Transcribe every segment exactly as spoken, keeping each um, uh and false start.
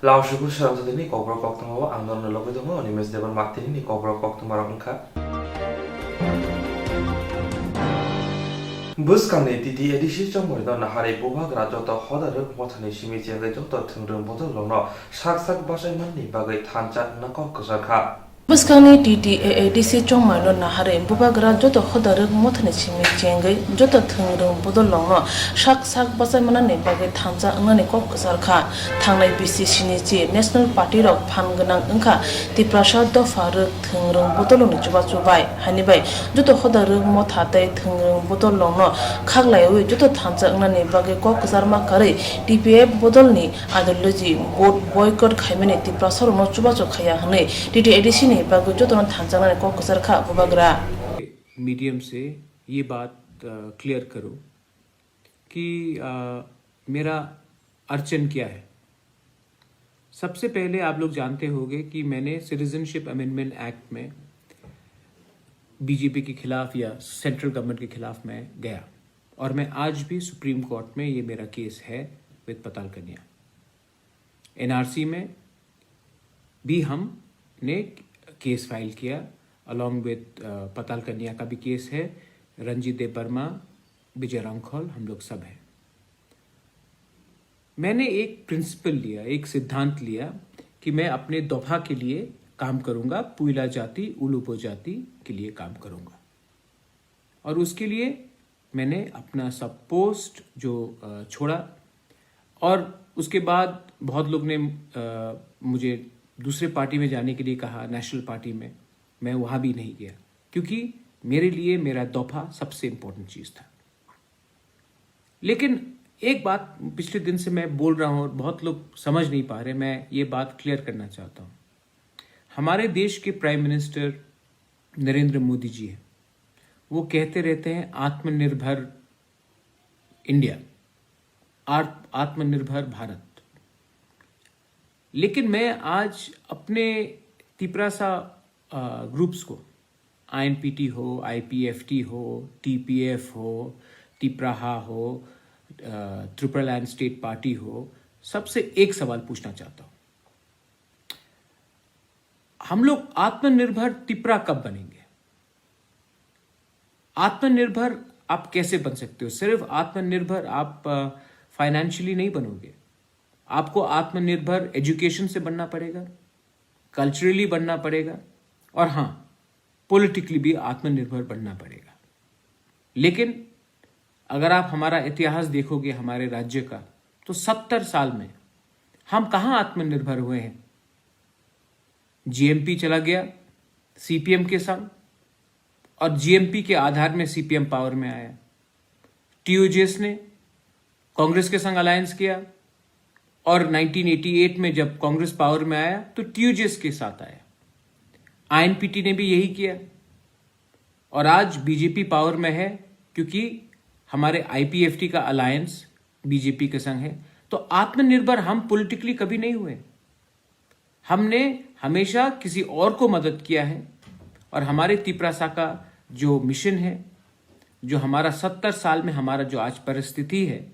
Laushibu srangtodini kokborok koktwmao ang norokno logwi tongo, Animesh Debbarma. Tinini kokborok koktwmarok wngkha. Bwskangni T T A D C chongmaino naharwi bubagra joto hoda rwk mothani simi chengwi joto thwngrwng bodolrokno sak sak bachaimanani bagwi thansa wngna kok kwchar kha. Bwskangni T T A A D C chongmaino naharwi bubagra joto hoda rwk mothani simi chengwi joto thwngrwng bodolrokno sak sak bachaimanani bagwi thansa wngnani kok kwchar kha. Thangnai bisi sini chi national party rok phan gwnang wngkha Tiprasa dopha rwk thwngrwng bodolrokni chubachu bai. Haini bai joto hoda rwk motha tei thwngrwng bodolrokno khaklaiwi joto thansa wngnani bagwi kok kwcharma karwi T P F bodolni ideology vote boycott khaimani Tiprasarokno chubachu khaiya hwnwi T T A D C ni bagwi jotono thanjaknani kok kwchar kha bubagra. Medium से ये बात क्लियर करूं कि अ, मेरा अड़चन क्या है। सबसे पहले आप लोग जानते होंगे कि मैंने सिटीजनशिप अमेंडमेंट एक्ट में बीजेपी के खिलाफ या सेंट्रल गवर्नमेंट के खिलाफ मैं गया, और मैं आज भी सुप्रीम कोर्ट में ये मेरा केस है विद पताल कन्या। एनआरसी में भी हमने केस फाइल किया, अलॉन्ग विद पताल कन्या का भी केस है, रंजीत देव वर्मा, विजय रांखल, हम लोग सब हैं। मैंने एक प्रिंसिपल लिया, एक सिद्धांत लिया कि मैं अपने दोफा के लिए काम करूंगा, पुइला जाति, उलुपो जाति के लिए काम करूंगा। और उसके लिए मैंने अपना सब पोस्ट जो अ, छोड़ा, और उसके बाद बहुत लोग ने अ, मुझे दूसरे पार्टी में जाने के लिए कहा, नेशनल पार्टी में। मैं वहाँ भी नहीं गया, क्योंकि मेरे लिए मेरा दोफा सबसे इम्पोर्टेंट चीज़ था। लेकिन एक बात पिछले दिन से मैं बोल रहा हूँ और बहुत लोग समझ नहीं पा रहे, मैं ये बात क्लियर करना चाहता हूँ। हमारे देश के प्राइम मिनिस्टर नरेंद्र मोदी जी हैं, वो कहते रहते हैं आत्मनिर्भर इंडिया, आत-, आत्मनिर्भर भारत। लेकिन मैं आज अपने तिपरासा अ, ग्रुप्स को, आईएनपीटी हो, आईपीएफटी हो, टीपीएफ हो, तिपराहा हो, अ, त्रिपुरालैंड स्टेट पार्टी हो, सबसे एक सवाल पूछना चाहता हूँ। हम लोग आत्मनिर्भर तिपरा कब बनेंगे? आत्मनिर्भर आप कैसे बन सकते हो? सिर्फ आत्मनिर्भर आप फाइनेंशियली नहीं बनोगे। आपको आत्मनिर्भर एजुकेशन से बनना पड़ेगा, कल्चरली बनना पड़ेगा, और हाँ, पॉलिटिकली भी आत्मनिर्भर बनना पड़ेगा। लेकिन अगर आप हमारा इतिहास देखोगे हमारे राज्य का, तो सत्तर साल में हम कहाँ आत्मनिर्भर हुए हैं? जीएमपी चला गया सीपीएम के संग, और जीएमपी के आधार में सीपीएम पावर में आया। टीओजेएस ने कांग्रेस के संग अलायंस किया, और नाइनटीन एटी एट में जब कांग्रेस पावर में आया तो टीओजेएस के साथ आया। आईएनपीटी ने भी यही किया, और आज बीजेपी पावर में है, क्योंकि हमारे आईपीएफटी का अलायंस बीजेपी के संग है। तो आत्मनिर्भर हम पॉलिटिकली कभी नहीं हुए। हमने हमेशा किसी और को मदद किया है, और हमारे तिपरासा का जो मिशन है, जो हमारा सत्तर साल में हमारा जो आज परिस्थिति है,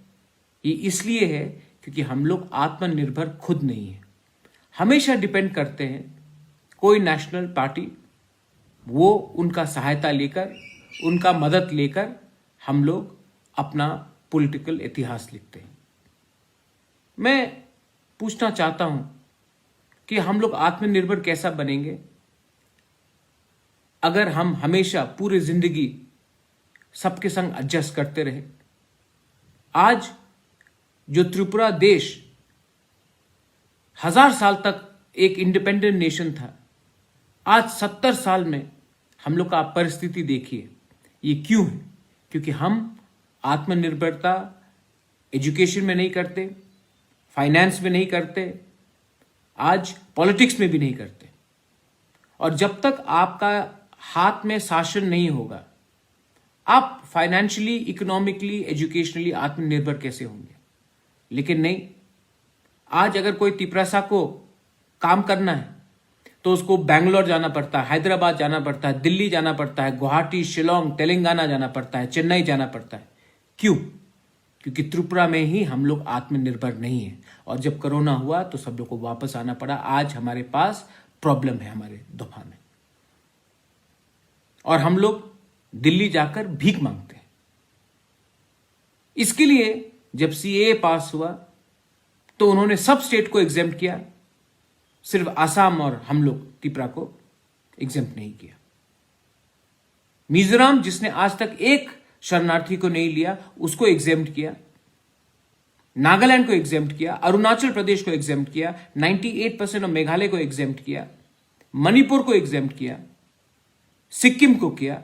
ये इसलिए है क्योंकि हम लोग आत्मनिर्भर खुद नहीं है, हमेशा डिपेंड करते हैं कोई नेशनल पार्टी, वो उनका सहायता लेकर, उनका मदद लेकर हम लोग अपना पॉलिटिकल इतिहास लिखते हैं। मैं पूछना चाहता हूं कि हम लोग आत्मनिर्भर कैसा बनेंगे, अगर हम हमेशा पूरी जिंदगी सबके संग एडजस्ट करते रहे। आज जो त्रिपुरा देश हजार साल तक एक इंडिपेंडेंट नेशन था, आज सत्तर साल में हम लोग का आप परिस्थिति देखिए। ये क्यों है? क्योंकि हम आत्मनिर्भरता एजुकेशन में नहीं करते, फाइनेंस में नहीं करते, आज पॉलिटिक्स में भी नहीं करते। और जब तक आपका हाथ में शासन नहीं होगा, आप फाइनेंशियली, इकोनॉमिकली, एजुकेशनली आत्मनिर्भर कैसे होंगे? लेकिन नहीं, आज अगर कोई तिपरासा को काम करना है तो उसको बैंगलोर जाना पड़ता है, हैदराबाद जाना पड़ता है, दिल्ली जाना पड़ता है, गुवाहाटी, शिलोंग, तेलंगाना जाना पड़ता है, चेन्नई जाना पड़ता है। क्यों? क्योंकि त्रिपुरा में ही हम लोग आत्मनिर्भर नहीं है। और जब कोरोना हुआ तो सब लोग को वापस आना पड़ा। आज हमारे पास प्रॉब्लम है हमारे दोफा में, और हम लोग दिल्ली जाकर भीख मांगते हैं। इसके लिए जब सीएए पास हुआ तो उन्होंने सब स्टेट को एग्जेम्प्ट किया, सिर्फ आसाम और हम लोग त्रिपुरा को एग्जेम्प्ट नहीं किया। मिजोरम, जिसने आज तक एक शरणार्थी को नहीं लिया, उसको एग्जेम्प्ट किया। नागालैंड को एग्जेम्प्ट किया, अरुणाचल प्रदेश को एग्जेम्प्ट किया, ninety eight percent of Meghalaya को एग्जेम्प्ट किया, मणिपुर को एग्जेम्प्ट किया, सिक्किम को किया,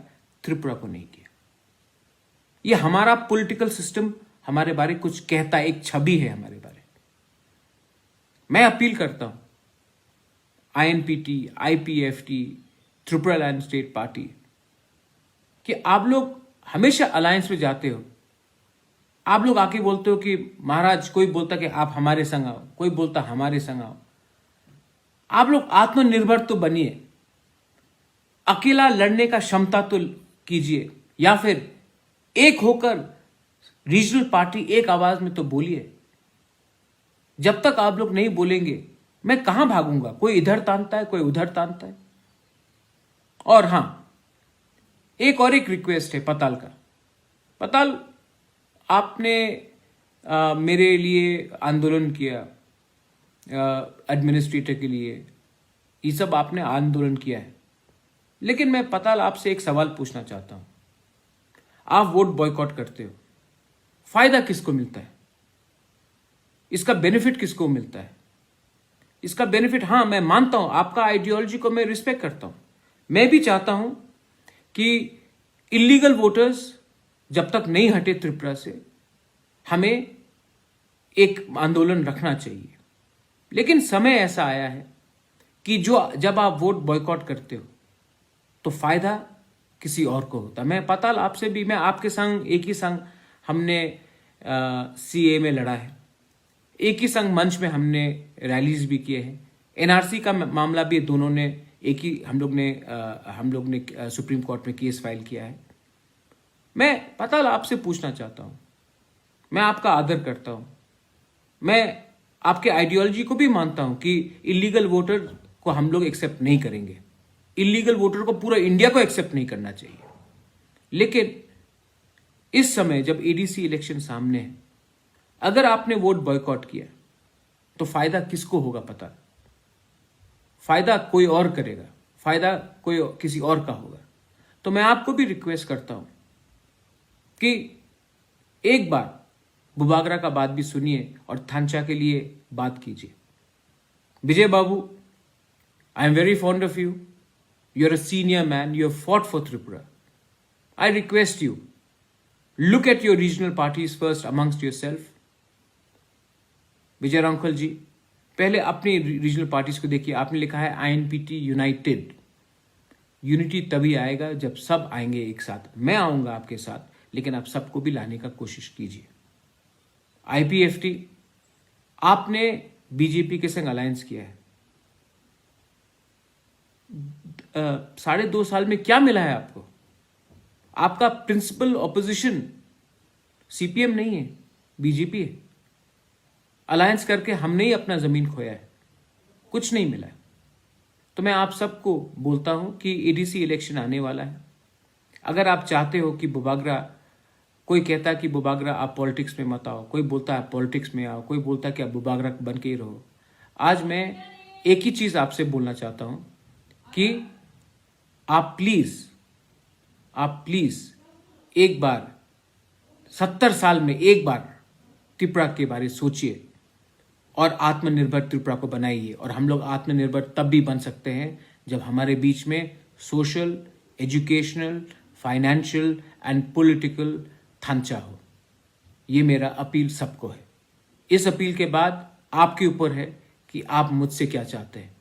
त्रिपुरा को नहीं किया। ये हमारा पॉलिटिकल सिस्टम हमारे बारे कुछ कहता है, एक छवि है हमारे बारे। मैं अपील करता हूं आईएनपीटी, आईपीएफटी, त्रिपुरा लैंड स्टेट पार्टी, कि आप लोग हमेशा अलायंस में जाते हो। आप लोग आके बोलते हो कि महाराज, कोई बोलता कि आप हमारे संग आओ, कोई बोलता हमारे संग आओ। आप लोग आत्मनिर्भर तो बनिए, अकेला लड़ने का क्षमता तो कीजिए, या फिर एक होकर रीजनल पार्टी एक आवाज में तो बोलिए। जब तक आप लोग नहीं बोलेंगे, मैं कहां भागूंगा? कोई इधर तानता है, कोई उधर तानता है। और हां, एक और एक रिक्वेस्ट है पताल का। पताल, आपने, अ, मेरे लिए आंदोलन किया, एडमिनिस्ट्रेटर के लिए, ये सब आपने आंदोलन किया है, लेकिन मैं पताल आपसे एक सवाल पूछना चाहता हूं। आप वोट बॉयकॉट करते हो, फायदा किसको मिलता है? इसका बेनिफिट किसको मिलता है? इसका बेनिफिट, हां, मैं मानता हूं, आपका आइडियोलॉजी को मैं रिस्पेक्ट करता हूं। मैं भी चाहता हूं कि इलीगल वोटर्स जब तक नहीं हटे त्रिपुरा से, हमें एक आंदोलन रखना चाहिए। लेकिन समय ऐसा आया है कि जो, जब आप वोट बॉयकॉट करते हो तो फायदा किसी और को होता है। मैं पताल आपसे भी, मैं आपके संग, एक ही संग हमने सीए में लड़ा है, एक ही संग मंच में हमने रैलीज भी किए हैं। एनआरसी का म-, मामला भी दोनों ने एक ही, हम लोग ने, अ, हम लोग ने, अ, सुप्रीम कोर्ट में केस फाइल किया है। मैं पताल आपसे पूछना चाहता हूं, मैं आपका आदर करता हूं, मैं आपके आइडियोलॉजी को भी मानता हूं कि इलीगल वोटर को हम लोग एक्सेप्ट नहीं करेंगे, इलीगल वोटर को पूरा इंडिया को एक्सेप्ट नहीं करना चाहिए। लेकिन इस समय जब एडीसी इलेक्शन सामने है, अगर आपने वोट बॉयकॉट किया तो फायदा किसको होगा? पता, फायदा कोई और करेगा, फायदा कोई किसी और का होगा। तो मैं आपको भी रिक्वेस्ट करता हूं कि एक बार बुबागरा का बात भी सुनिए और थांचा के लिए बात कीजिए। विजय बाबू, I am very fond of you. You are a senior man. You have fought for Tripura. I request you, look at your regional parties first amongst yourself. विजय रांखल जी, पहले अपनी री-, रीजनल पार्टीज को देखिए। आपने लिखा है आईएनपीटी यूनाइटेड। यूनिटी तभी आएगा जब सब आएंगे एक साथ। मैं आऊंगा आपके साथ, लेकिन आप सबको भी लाने का कोशिश कीजिए। आईपीएफटी, आपने बीजेपी के संग अलायंस किया है। अ, साढ़े दो साल में क्या मिला है आपको? आपका प्रिंसिपल ऑपोजिशन सीपीएम नहीं है, बीजेपी है। अलायंस करके हमने ही अपना जमीन खोया है, कुछ नहीं मिला है। तो मैं आप सबको बोलता हूं कि एडीसी इलेक्शन आने वाला है। अगर आप चाहते हो कि बुबागरा, कोई कहता कि बुबागरा आप पॉलिटिक्स में मत आओ, कोई बोलता है पॉलिटिक्स में आओ, कोई बोलता है कि आप बुबागरा बन के ही रहो। आज मैं एक ही चीज़ आपसे बोलना चाहता हूं कि आप प्लीज़, आप प्लीज़ एक बार, सत्तर साल में एक बार त्रिपुरा के बारे सोचिए और आत्मनिर्भर त्रिपुरा को बनाइए। और हम लोग आत्मनिर्भर तब भी बन सकते हैं जब हमारे बीच में social, educational, financial and political थांचा हो। ये मेरा अपील सबको है। इस अपील के बाद आपके ऊपर है कि आप मुझसे क्या चाहते हैं।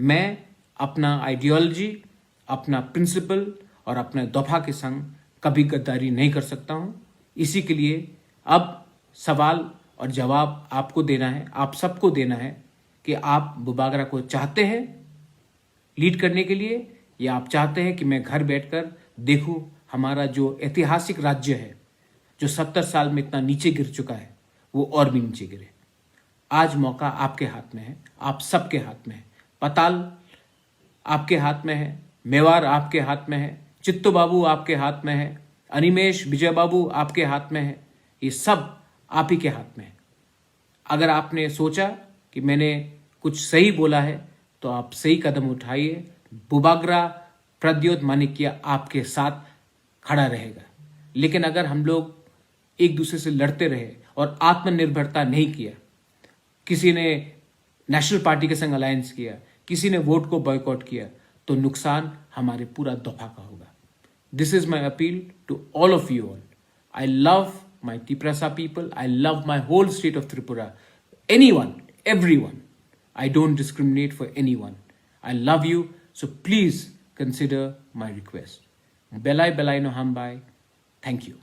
मैं अपना आइडियोलॉजी, अपना प्रिंसिपल और अपने दफा के संग कभी गद्दारी नहीं कर सकता हूं। इसी के लिए अब सवाल और जवाब आपको देना है, आप सबको देना है कि आप बुबागरा को चाहते हैं लीड करने के लिए, या आप चाहते हैं कि मैं घर बैठकर देखूं हमारा जो ऐतिहासिक राज्य है, जो सत्तर साल में इतना नीचे गिर चुका है, वो और भी नीचे गिरे। आज मौका आपके हाथ में है, आप सबके हाथ में है। पताल आपके हाथ में है, मेवाड़ आपके हाथ में है, चित्तू बाबू आपके हाथ में है, अनिमेश विजय बाबू आपके हाथ में है, ये सब आप ही के हाथ में है। अगर आपने सोचा कि मैंने कुछ सही बोला है, तो आप सही कदम उठाइए। बुबाग्रा प्रद्योत मानिक्य आपके साथ खड़ा रहेगा। लेकिन अगर हम लोग एक दूसरे से लड़ते रहे और आत्मनिर्भरता नहीं किया, किसी ने नेशनल पार्टी के संग अलायंस किया, किसी ने वोट को बॉयकॉट किया, तो नुकसान हमारे पूरा दफा का होगा। This is my appeal to all of you all. I love my Tiprasa people. I love my whole state of Tripura. Anyone, everyone. I don't discriminate for anyone. I love you, so please consider my request. Belai belai no hambai. Thank you.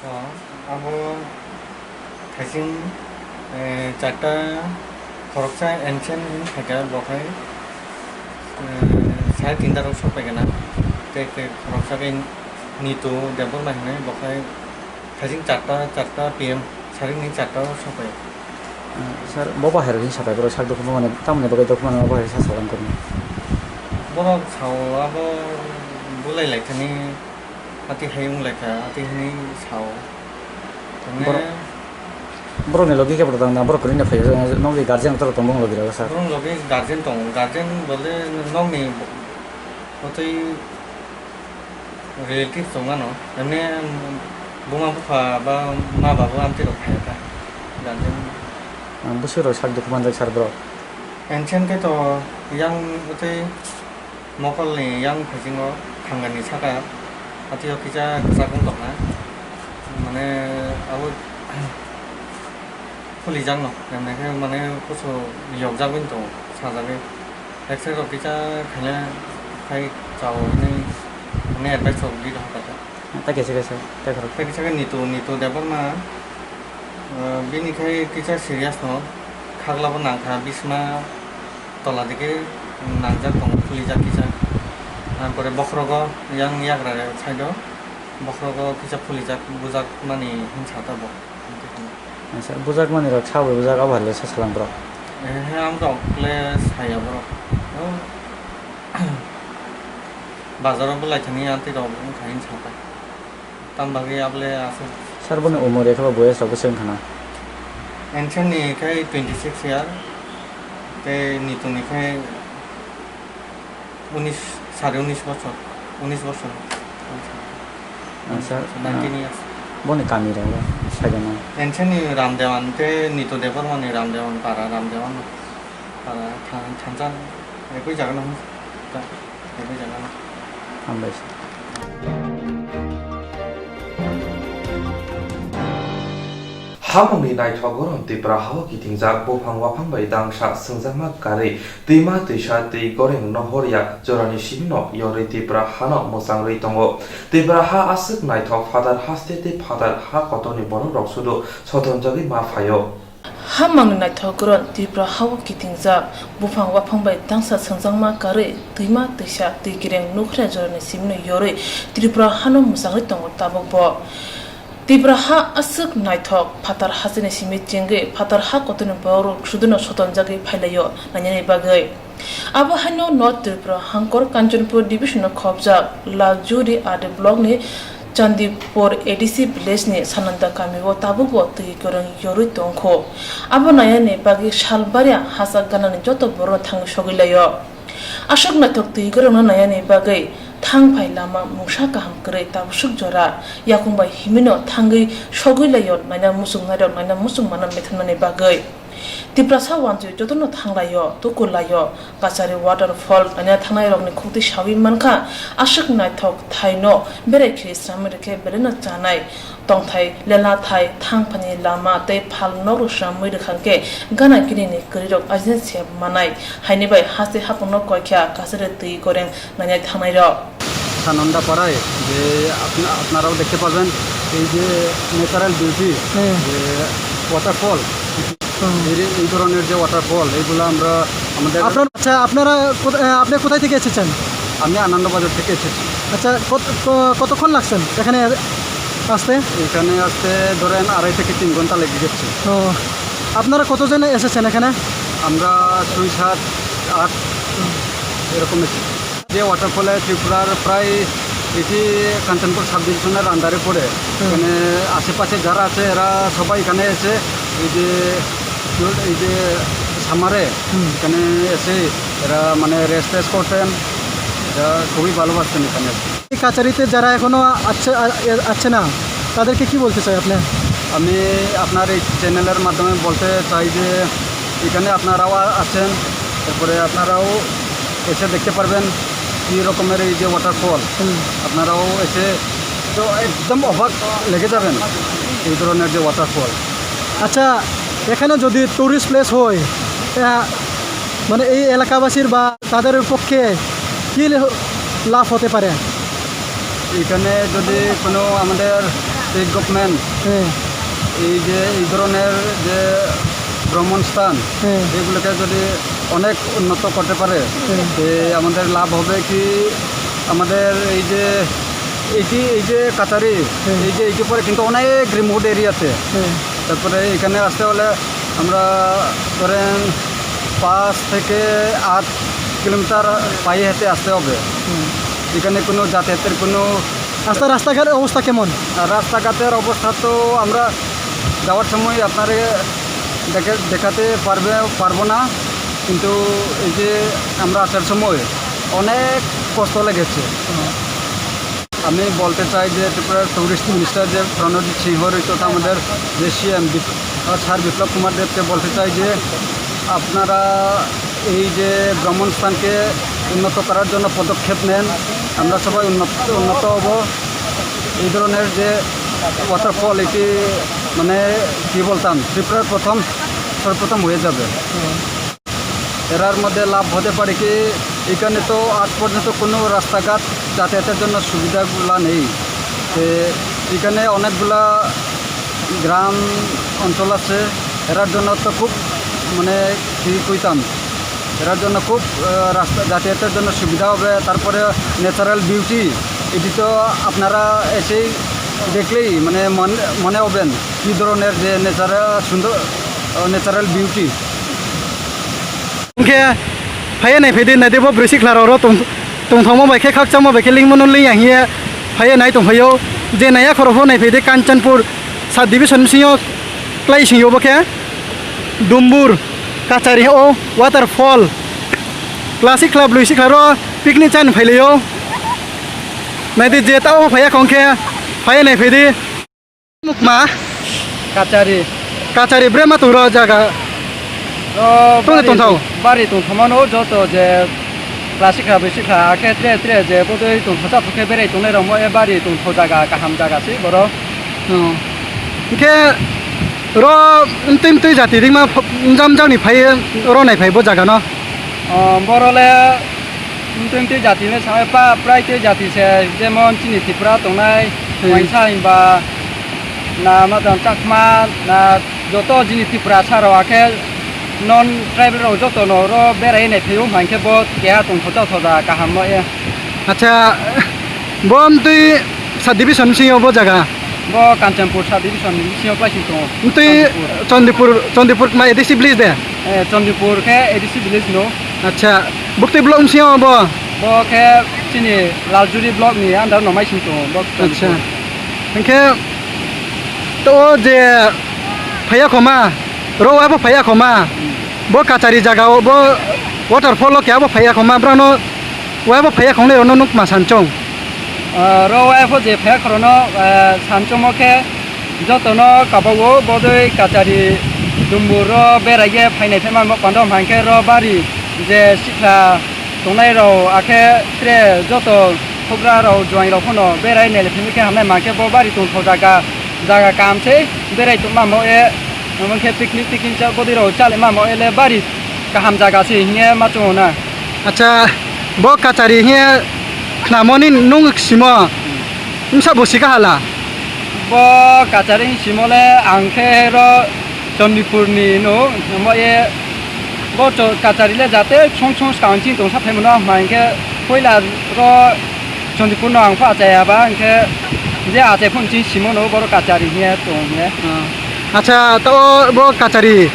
O, abo thaising, eh, charta khoroksa ancient hwn khaikha, bo khai, eh, sare tinta rok sok paikha na, tei, tei khoroksa khe Nitu Debbarma hwnwi, bo khai thaising charta, charta P M, saringni charta o sok pai. Sir, bo bahai rok ni sapai boro sak dukhu mani, tamoni bagwi dukhu mani, bo bahai sa salam kori. Borok sao abo bulai lai thani, ati hai wng lai kha, ati hwnwi sao. Tongwi borok, borok ni logi khe borok tong na, borok kwrwi no phai, nokni guardian rok tongo, bong logi rok sir. Borok logi guardian tongo, guardian bole nokni otwi relative tongmano, emni buma bupha ba ma babu amtwi rok phai ta, guardian. Ang bwswk rok sak dukhu manjak sir borok. Ancient khe to yang bwtwi mokolni yang phaisingo thangnani saka atio kisa kwchak wng tongna, mane abo Khuli jakno, emne khe mane kusu yokjagwi tongo, sajagwi. Exercise rok kisa khaina khai chao hinwi mane advice rok di rokha kha. Tei kaisa kaisa tei khorok. Tei kisa khe Nitu, Nitu Debbarma, ah, bini khai kisa serious no, khaglabo nangkha, bisma tola dike nangjak tongo, phulijak kisa. Ar pore bokhorogo yang yagra side o, bokhorogo kisa phulijak, bujak mani hinsa tabok. Acha, bujak mani rok sa bai bujak abo hai le sa salang borok. Eh, he, ang rok le saya borok. Oh. Bazar o belai thani antwi rok wng kha hini sa pai. Tam bagwi abo le aswk. Sir, boni umor ya khe ba boyas rok bwswk wng kha na? Enchen ni khai twenty six year, tei Nitu ni khai unis, sare unis bochor, unis bochor. Acha, nineteen years. Boni kami rok bo sai da na? Enchen ni Ramdewan tei Nitu Debbarma ni Ramdewan para, Ramdewan para than-, thansa ekoi jaga no. Hambai. Hamungni naithok goron Tripura hao kitingjak buphang waphang bai dangsa swngjakma karwi twima twisa twi goreng nohor ya jorani simino yorwi Tripura hano mwchangwi tongo. Tripura ha aswk naithok phatar haste tei phatar ha kotorni borok rok sudu sotonjagwi ma phaio. Hamungni naithok goron Tripura hao kitingjak buphang waphang bai dangsa swngjakma karwi twima twisa twi kireng nukhra jorani simino yorwi Tripura hano mwchangwi tongo tabuk bo. Tripura ha aswk naithok phatar hasteni simi chengwi phatar ha kotorni borok rok suduno sotonjagwi phailaio nainani bagwi. Abo haino North Tripura hangkor Kanchanpur division o khobjak Laljuri R D block ni Chandipur A D C village ni Sananda kami o tabuk bo twi goreng yorwi tongkho. Abo nainani bagwi sal barya hachak ganani joto borok thangwi sogwi laio. Aswk naithok twi gorengno nainani bagwi thang phai lama mungsa kaham kwrwi tabuk swk jora yakung bai himino thangwi sogwi laio naina muchung nairok naina muchung mana methanani bagwi. Tiprasa wansoi jotono thanglaio, tukullaio, Kachari waterfall naina thangnairokni khukti sawi mankha, aswk naithok thaino berai khiri sramwi rwkhe belaino chanai tongthai, lelathai, thangphani lama tei phal nokrok sramwi rwkhangkhe gana kinini kwrwirok ajina se manai, haini bai haste haphangno koikha Kachari twi goreng nainai thangnairok. Sananda পাড়ায় যে আপনা-, আপনারাও দেখতে পাবেন এই যে natural beauty, হ্যাঁ। যে ওয়াটারফল, হুম। এই রে-, এই ধরনের যে ওয়াটারফল, এইগুলো আমরা আমাদের আপনার, আচ্ছা, আপনারা কোথা-, আহ, আপনি কোথায় থেকে এসেছেন? আমি আনন্দবাজার থেকে এসেছি। আচ্ছা, কত-, ক-, কতক্ষণ লাগছেন এখানে আসতে? এখানে আসতে ধরেন আড়াই থেকে তিন ঘন্টা লেগে গেছে। ও, আপনারা কতজন এসেছেন এখানে? আমরা ছয়, সাত, আট এরকম এসেছি। যে ওয়াটারফলে ত্রিপুরার প্রায় এটি কাঞ্চনপুর সাব ডিভিশনের আন্ডারে পড়ে। হুম। এখানে আশেপাশে যারা আছে এরা সবাই এখানে এসে এই যে, এই যে সামারে হুম। এখানে এসে এরা মানে রেস্ট টেস্ট করতেন, এরা খুবই ভালোবাসতেন এখানে। এই কাচারিতে যারা এখনো আছে, আ-, এ-, আছে না, তাদেরকে কি বলতে চাই আপনি? আমি আপনার এই চ্যানেলের মাধ্যমে বলতে চাই যে এখানে আপনারাও আ-, আছেন, এরপরে আপনারাও এসে দেখতে পারবেন কী রকমের এই যে ওয়াটারফল। হুম। আপনারাও এসে তো একদম অবাক লেগে যাবেন এই ধরনের যে ওয়াটারফল। আচ্ছা, এখানে যদি টুরিস্ট প্লেস হয়, আহ, মানে এই এলাকাবাসীর বা তাদের পক্ষে কি লে-, লাভ হতে পারে? এখানে যদি কোনো আমাদের স্টেট গভর্নমেন্ট হ্যাঁ। এই যে এই ধরনের যে ভ্রমণ স্থান, হ্যাঁ। এগুলোকে যদি অনেক উন্নত করতে পারে, হ্যাঁ। যে আমাদের লাভ হবে কি, আমাদের এই যে এটি, এই যে কাচারি, হ্যাঁ। এই যে এটি পরে কিন্তু অনেক রিমোট এরিয়াতে। হ্যাঁ। তারপরে এখানে আসতে হলে আমরা ধরেন পাঁচ থেকে আট কিলোমিটার পায়ে হেঁটে আসতে হবে। হুম। এখানে কোনো যাতায়াতের কোনো রাস্তা, রাস্তাঘাটের অবস্থা কেমন? আর রাস্তাঘাটের অবস্থা তো আমরা যাওয়ার সময় আপনারে দেখে, দেখাতে পারবে, পারবো না, কিন্তু এই যে আমরা আসার সময় অনেক কষ্ট লেগেছে। হুম। আমি বলতে চাই যে ত্রিপুরার টুরিস্ট মিনিস্টার যে প্রণজিৎ সিংহ রয়েছে, তথা আমাদের যে সিএম বিপ-, আহ, স্যার বিপ্লব কুমার দেবকে বলতে চাই যে আপনারা এই যে ভ্রমণ স্থানকে উন্নত করার জন্য পদক্ষেপ নেন, আমরা সবাই উন্নত, উন্নত হব। এই ধরনের যে ওয়াটারফল, এটি মানে কি বলতাম, ত্রিপুরার প্রথম, সর্বপ্রথম হয়ে যাবে। এরার মধ্যে লাভ হতে পারে কি, এখানে তো আজ পর্যন্ত কোনো রাস্তাঘাট যাতায়াতের জন্য সুবিধাগুলা নেই। তো এখানে অনেকগুলা গ্রাম অঞ্চল আছে, এরার জন্য তো খুব, মানে, কি কইতাম, এরার জন্য খুব, আহ, রাস্তা যাতায়াতের জন্য সুবিধা হবে। তারপরে ন্যাচারাল বিউটি, এটি তো আপনারা এসেই Deklei mane mon-, mone oben ki doroner je natural sundor, o, natural beauty. Hwnkhe phaiya nai phaidi, naidi bo bwrwi sikla rok ro tong-, tongthokma bai khe khakchangma bai khe lingmano lingya hiye phaiya nai tongphaio. Je naiya khorokphano nai phaidi Kanchanpur sub division bisingo klai singyo bo khe Dumbur Kachari o waterfall. Classic club lui sikla ro picnic chan phailaio. Naidi je tao phaiya khong khe phaiya nai phaidi. Mukma Kachari. Kachari bre ma tong ro jaga. O tong bari tong thao. Bari tong thomano joto je classic club lui sikla khe tre tre je bodoi tong thocha thokhe berai tongnai rok mo e bari tong tho jaga kaham jaga se boro. Oh. Hwnkhe ro mtwi mtwi jati ringma ph-, mjang mjang ni phai ro nai phai bo jaga no. Oh, boro le mtwi mtwi jati le sanai pa prai twi jati se jemon chini Tripura tongnai, hmm, Waisa hinba na ma jang Chakma na joto jini Tripura sa rok akhe non tribal rok joto no ro berai nai phai o hwnkhe bo keha tong thocha thoja kaham no e. Acha, bo mtwi sub division bisingo bo jaga? Bo Kanchanpur sub division bisingo klai sing tongo. Mtwi Chandipur. Chandipur, Chandipur ma A D C village de? Eh, Chandipur khe A D C village no. Acha, buktwi block bisingo bo? Bo khe chini Laljuri block ni under no mai sing tongo, bo Chandipur. Acha. Hwnkhe to o je phaiya khoma, ro abo phaiya khoma. Hmm. Bo Kachari jaga o, bo waterfall o khe abo phaiya khoma, brano Waibo phaiya khongnai rokno nuk ma sanchong? Ah, ro waibo je phaiya khorokno, ah, sanchongmo khe jotono kabao bodoi Kachari Dumbur ro berai ye phainai phai manbo pando hwnkhe ro bari je sikla tongnai rok akhe tre joto hugra rok juaing rok phano berai nailai phai khe hamnai mankhe bo bari tongthok jaga, jaga kaham se berai tongma mo e, omo khe picnic tikin cha bodoi rok chale ma mo ele bari kaham jaga se hinye ma chungo na. Acha, bo Kachari hiya khnamoni nung simo, wngsa bo sika hala? Bo Kachari simo le ang khe ro Chandipur ni no, mo ye bo cho-, Kachari le jate song song skang ching tong sa phaimano, hwnkhe poila ro Chandipur no ang pha achai aba, hwnkhe je achai phone ching simo no, boro Kachari hiya tong le. Ah. Acha, to bo Kachari,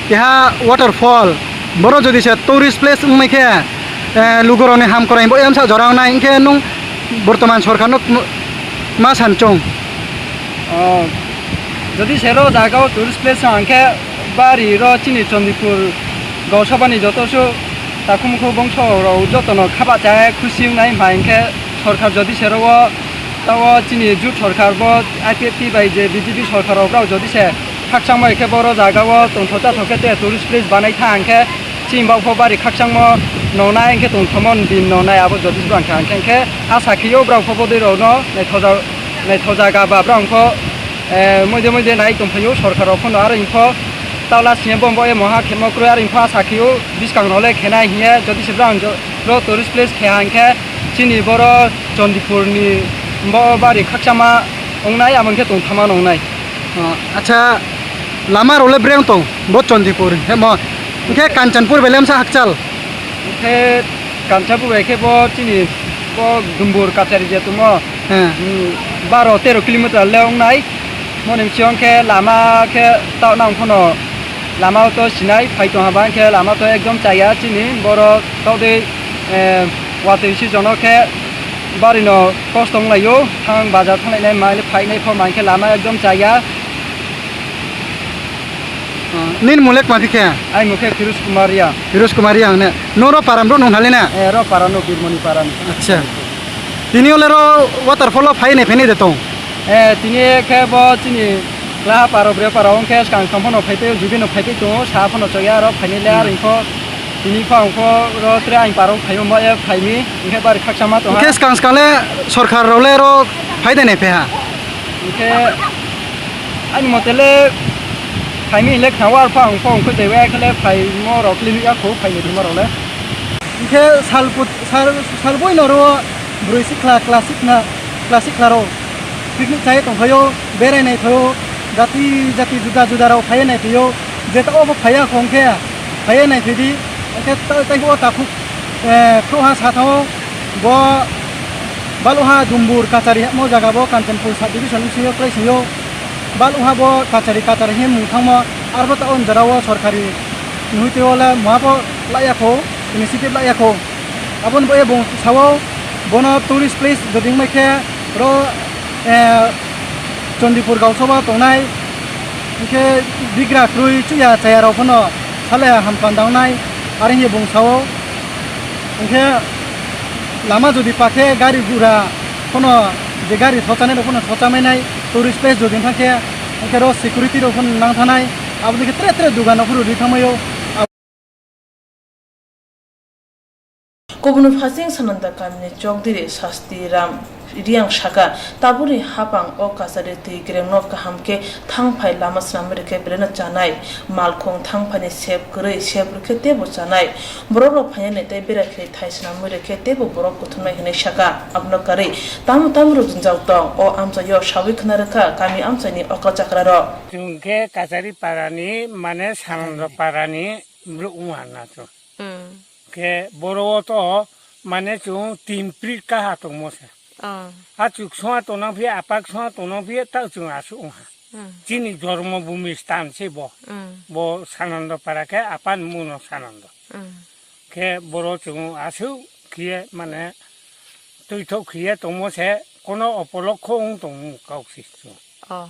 keha waterfall, boro jodi se tourist place wngmai khe, eh, lugurokni ham kwrai bo emsa jora wngnai, hwnkhe nwng bortoman sorkarno ma sanchong? Oh, jodi se ro jaga o tourist place hwnkhe bari ro chini Chandipur Gausabani joto su takhumukhu bongso rok jotono khaba chaya khusi wngnai hwnkhe sorkar jodi se ro o Tao chini jut sorkar bo I P F T bai je B J P sorkar rok brao jodi se khakchangma khe boro jaga o tongthok chathok khe te tourist place banai tha hwnkhe chini bak pho bari khakchangmo nongnai hwnkhe tongthokmo din nongnai abo jodi se bang kha hwnkhe, hwnkhe asa khe o brao pho bodoi rok no naithok ja-, naithok jaga ba brao pho, eh, moide moide nai tongphai o sorkar rok pho no aro hwnkhe tao last ni bombo e moha khemo kroi aro hwnkhe asa khe o bwskang rok le khenai hinya jodi se brao jo-, ro tourist place khe hwnkhe chini boro Chandipur ni bo bari khakchangma wngnai, amo khe tongthama wngnai. Oh, acha, lama rok le breng tong, bo Chandipur, hemo, hwnkhe Kanchanpur belai msa hakchal. Hwnkhe Kanchanpur bai khe bo chini bo Dumbur Kachari je tongmo, hmm, hmm, baro tero kilometer le wngnai. Moni msiyong khe lama khe tao nang phano lama o to sinai phai tong haba, hwnkhe lama to ekdom chaya chini boro tao de, eh, watwi si jono khe bari no kosto wng laio, thang bazar thang lainai, mai le phainai pho, mai khe lama ekdom chaya. Ah, nini mung le tma phi khe? Ai mung khe Firuz Kumar Reang. Firuz Kumar Reang ne? Noro param ro nung thali na? Eh, ro para no, Birmoni para no. Acha. Tini ole ro waterfall o phai nai phai nai de tong? Eh, tini khe bo chini Kla paro bre paro hwnkhe skang skang phano phai tei jubi no phai tei tongo, sa phano chaya aro phaini le, hmm, aro hwnkhe tini pha hwnkhe ro tre ang paro phaio mo e phaimi hwnkhe bari khakchangma tongha. Hwnkhe skang skang le sorkar rok le ro phai de nai pheha? Hwnkhe ani mote le phaimi le khna war pha hwnkhe hwnkhe de we khe le phaimo rok le ya kho phaini thwima rok le. Hwnkhe sal put-, sal, sal boi no ro bwrwi sikla classic na, classic khlaro picnic chai tongphaio, berai naiphaio, jati jati juda juda rok phaiya naiphaio, jeta obo phaiya hwnkhe phaiya naiphaidi, hwnkhe ta-, tei o takhuk, eh, khroha sathao bo Baluha Dumbur Kachari hemo jaga bo Kanchanpur sub division bisingo kwlai singyo. Baluha bo Kachari Kachari himung thangmo, arbo ta on jora o sorkari muhitwi ole muha bo laiya kho, initiative laiya kho. Aboni bo ebong sao bono tourist place joding mai khe ro, eh, Chandipur Gausaba tongnai, hingke bigra kroi chuya chaya rok phano sale hamplan dangnai, are hingke bung sao. Hingke lama jodi pakhe gari gura phano je gari thochanai rok phano thochamainai, tourist place jodi thangkhe hingke ro security rok phano nangthanai, aboni khe tre tre dugan rok phano ri thangmaio. Kubuni phasing Sananda kamini Chokdiri Sasti Ram Riang saka, tabukni hapang o kachari twi kerengno kaham khe thangphai lama swnamwi rwkhe belai no chanai, malkhung thangphaini sep kwrwi sep rwkhe teibo chanai, borokrok phainani tei bera khiri thai swnamwi rwkhe teibo borok kuthumnai hwnwi saka. Abono karwi tamo tamo rok jwngjal tong o amchaio sawi khna rwkha kami amchaini okra chakrarok. Chwng khe Kachari parani, mane Sananda parani borok wngma na chwng. Hmm. Khe boro o to mane chwng tin prit kaha tongmo se. Oh. Ha chuk songha tongnang phiya, apak songha tongnang phiya, ta chwng aswk wngha. Hmm. Chini jormo bhumi sthan se bo. Hmm. Bo Sananda para khe apan muno Sananda. Hmm. Khe boro chwng aswk khiye mane twithok khiye tongmo se, kono opolokho wng tong kok si chwng. Oh.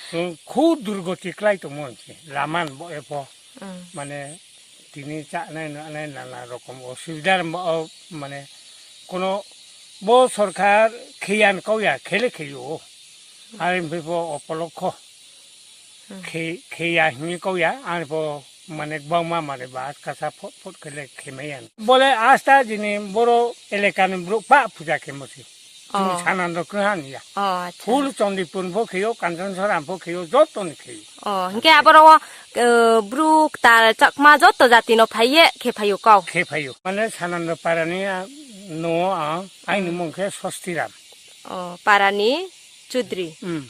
Chwng khub durgoti klai tongmo se, laman bo epho. Hmm. Mane tini chanai nanai nana rokom osubidar mo, mane kono bo sorkar khiyan kauya khele khiyo. Are hwnkhe bo opolokho. Hmm. Khe-, kheya hwnwi kauya, ani bo mane gbangma mane ba kasa phot phot khele khemaya. Bole asta jini boro elekani borok ba puja khemo se. Chini Oh. Sananda kwhan ya. Oh, acha. Full Chandipur bo kheyo, Kanchansoram bo kheyo, joto ni kheyo. Oh, hingke aboro o, eh, borok ta Chakma joto jati no phaiye khe phaio kau. Khe phaio. Mane Sananda parani, ah, no ang, aini Hmm. mung khe Sostiram. Oh, parani Chudri. Hmm.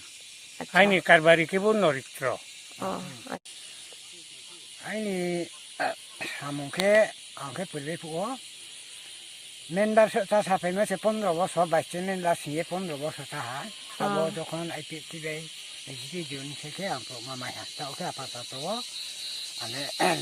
Acha. Aini karbari khe bo Noritro. Oh, acha. Aini, ah, samung khe, ang khe pwrwi phuo. Member sa, sa, sa phaima se pondro bosor, vice chairman la singye pondro bosor ta ha. Abo Oh. jokhon I P F T bai G P jun se khe ang pok ma mai ha. Ta o khe apa ta to o. Ane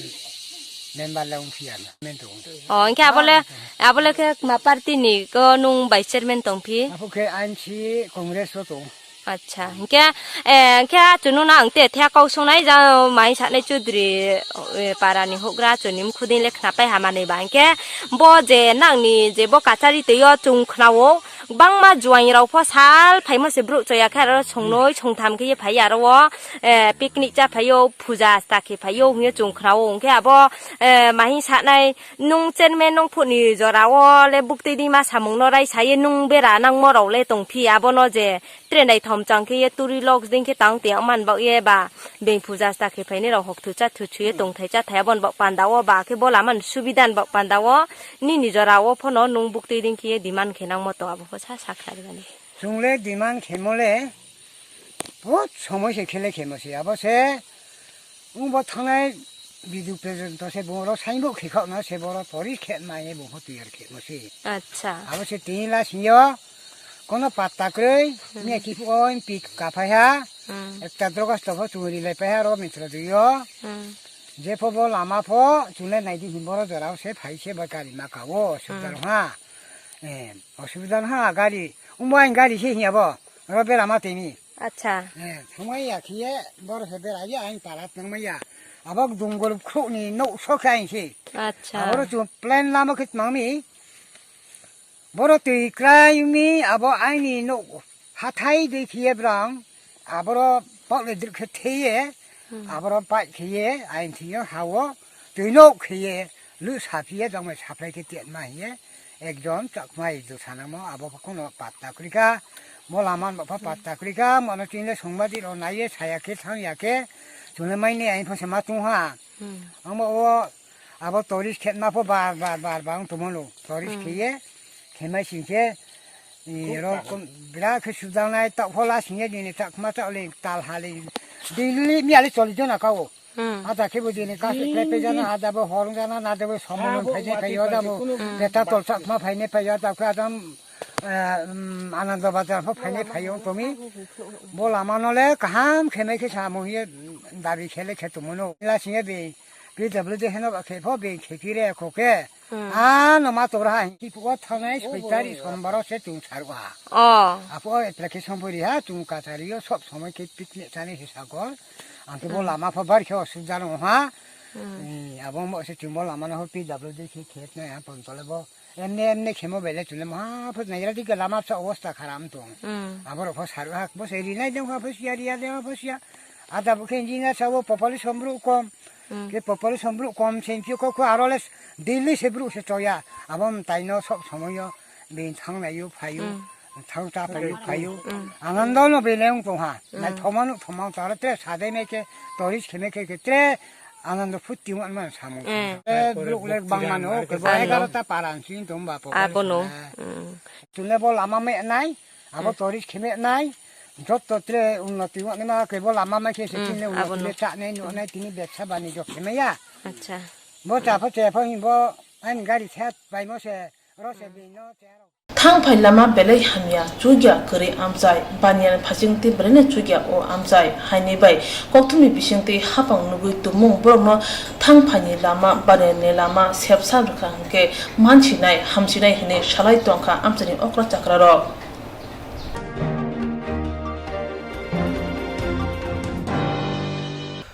member la ung phiya na. Men to ung. Oh, hingke abole, Ah, abole khe ma party ni ko nung vice chairman tong phi? Apo khe I N C Congress o to. Acha, hingke, eh, hingke achunu na ang te thea kau songnai ja mai sanai Chudri, eh, para ni houhgra achuni mkhudin le khna pai hamani ba hingke bo je nang ni je bo kachari twi o chung khna o bangma juaing rok pho sal phaima se brouh chaya khe aro songnoi songtham khe ye phai aro o, eh, picnic cha phai o puja asta khe phai o hingye chung khna o hingke abo, eh, mahi sanai nung chairman nung phut ni jora o le buktui di ma samung no rai sa ye nung bera nangmo rok le tong phi abono je Tre naithom chang khe ye turi lok ding khe tang te man bak ye ba beng puja sta khe phaini rok hok thu cha thu chu ye tong thai cha thai abon bak panda o ba khe bo lama ni subida ni bak panda o nini jora o phono nung buktui ding khe ye demand khe nang mo to abo pho sa sa khlai mani. Chwng le demand khe mo le, bahut somoi se khe le khe mo se abo se. Wng bo thangnai video president to se bo ro sign bo khe khok no se bo ro tori khe ma ye bo ho tiyar khe mo se. Acha. Abo se tin la sing yo kono patta kwrwi Hmm. me ki pho oi pik ka phai ha. Hmm. Ekta drogas to pho churi lai phai ha ro mitro di yo. Hmm. Je pho bo lama pho chule nai di him bo ro jora se phai se ba gari ma ka o sudar Hmm. ha. Eh, osubida no ha gari. Wng bo ang gari se hiya bo ro bera ma tini. Acha. Eh, thwngmai ya khiye, bor khe bera ya, ang tala thwngmai ya. Abo dungor khuk ni nok so khe ang se. Acha. Aboro chung plan lama khe tmang mi. Boro twi krai mi, abo aini nok hathai de khiye brang. Aboro pok le drik khe theye. Hmm. Aboro pai khiye, aini thiyo hao. Twi nok khiye, lu saphiye, jongmai saplai khe tiat ma hiye. Ekjon chakmai do sanamo abo kono patta kwrwikha, mo lama no pha patta kwrwikha, mono chini le songma di rw naiye saya khe thang ya khe, chwngno mai ni ain pho se ma chung ha. Hmm. Ang bo o abo tourist khe ma pho bar bar bar bar wng tongmo no, tourist Hmm. khe ye, khe mai sing khe, i, Khub ro kaham. Kom bira khe sujang nai, tak pho la sing ye, nini tak ma tak le, tal ha le, daily mi ale choli jona ka o. Hmm. Ada khe bo dini kasu khlai pe jana, ada bo horong jana, ada bo somo Ah, phai phai yo da bo. Hmm. Beta tol sak ma phai ne phai yo da khe adam Eh, um, Anando Bazar pho phainai phai wng tongwi. Bo lama no le kaham khe mai khe samung ye dabi khe le khe tongmano. Lasing ye be P W D heno ba khe pho be khe phire kho khe. Hmm. Ah, no ma tora ha. Ki phuo thanai soitari sombaro se tung saru ha. Oh. Apo application pori ha tung kachari yo sob somoi khe picnic chani se sagor. Ang khe bo lama pho bar khe osubida no ha. Hmm. Eh, abo mo se tung bo lama no pho P W D khe khe na ha pon tole bo. Emne emne khemo bele chule maha phut naira di lama sa obosta kharam tong. Hmm. Aboro pho saru hak bo se rinai dong ha pho sia ria dong ha pho sia. Ada bo khe engineer sa bo population bru kom. Hmm. Ke population bru kom sen phi ko ko aro les Delhi se bru se choya. Abom taino sob somoyo bin thang nayo phayo. Hmm. Thang ta phayo phayo. Hmm. Anando no bele ung tong ha. Nai thoma no thoma tara tre sade me ke tourist kheme ke ke tre Anando phuti wng man samung. Eh. Eh, buk lek bang mano, ke ba egarota paran sin tong ba pokol. Abono. Sana. Mm. Tule bo lama me nai, abo tourist kheme nai, jotto tre unnoti wng ma ke bo lama me khe se tine unnoti abono. Me cha ne no nai tini bepsa bani jok kheme ya. Acha. Bo cha pho che pho hin bo ani gari chat bai mo se ro se bin no che ro. Thang phai lama belai hamya, chukya kwrwi amchai, baniani phasing tei belai no chukya o amchai, haini bai kokthumni bising tei hapang nugwi tumung borokno thang phaini lama, baniani lama sepsa rwkha hwnkhe mansinai, hamsinai hwnwi salai tongkha amchaini okra chakrarok.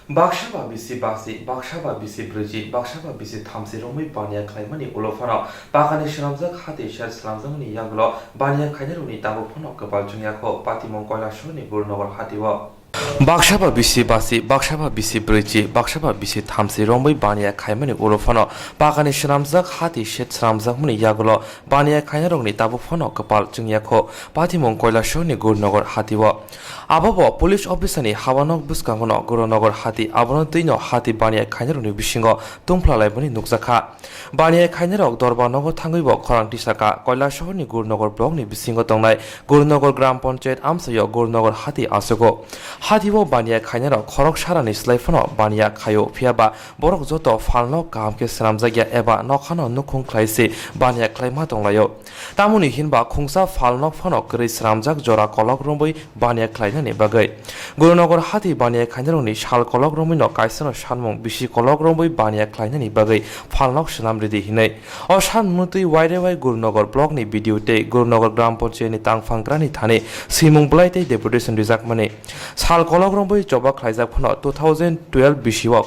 Baksa ba bisi basi, baksa ba bisi brwichi, baksa ba bisi thamchi romwi baniya khlaimani ulo phano pakani swnamjak hati sher swnamjakmani yagulo baniya khainarokni tabuk phano kwpal chwngyakho Patimung Koilasahorni Gurunogor hatio. Baksa ba bisi basi, baksa ba bisi brwichi, baksa ba bisi thamchi romwi baniya khaimani ulo phano pakani swnamjak hati sher swnamjakmani yagulo baniya khainarokni tabuk phano kwpal chwngyakho Patimung Koilasahorni Gurunogor hatio. Abobo police officer ni habanok bwskango no Gurunogor hati abono twi no hati baniya khainarokni bisingo tungphla laimani nukjakha. Baniya khainarok dorba nogo thangwi bo khorang tisakha Koilasahorni Gurunogor block ni bisingo tongnai Gurunogor Gram Panchayat amchaio Gurunogor hati achugo. Hatio baniya khainarok khorok sarani slai phano baniya khaio, phiyaba borok joto phalno kaham khe swnamjakya eba nokhano nukhung khlai se baniya khlaima tonglaio. Tamoni hinba khungsa phalnok phano kwrwi swnamjak jora kolok romwi baniya khlainani bagwi. Gurunogor hati baniya khainarokni sal kolok romwino kaisano sanmung bisi kolok romwi baniya khlainani bagwi phalnok swnam ridi hinwi. O sanmungno twi wairewai Gurunogor blockni B D O tei Gurunogor Gram Panchayatni tangphang grani thani swimung bwlai tei deputation rijakmani. Sal kolok romwi choba khlaijak phano two thousand twelve bisio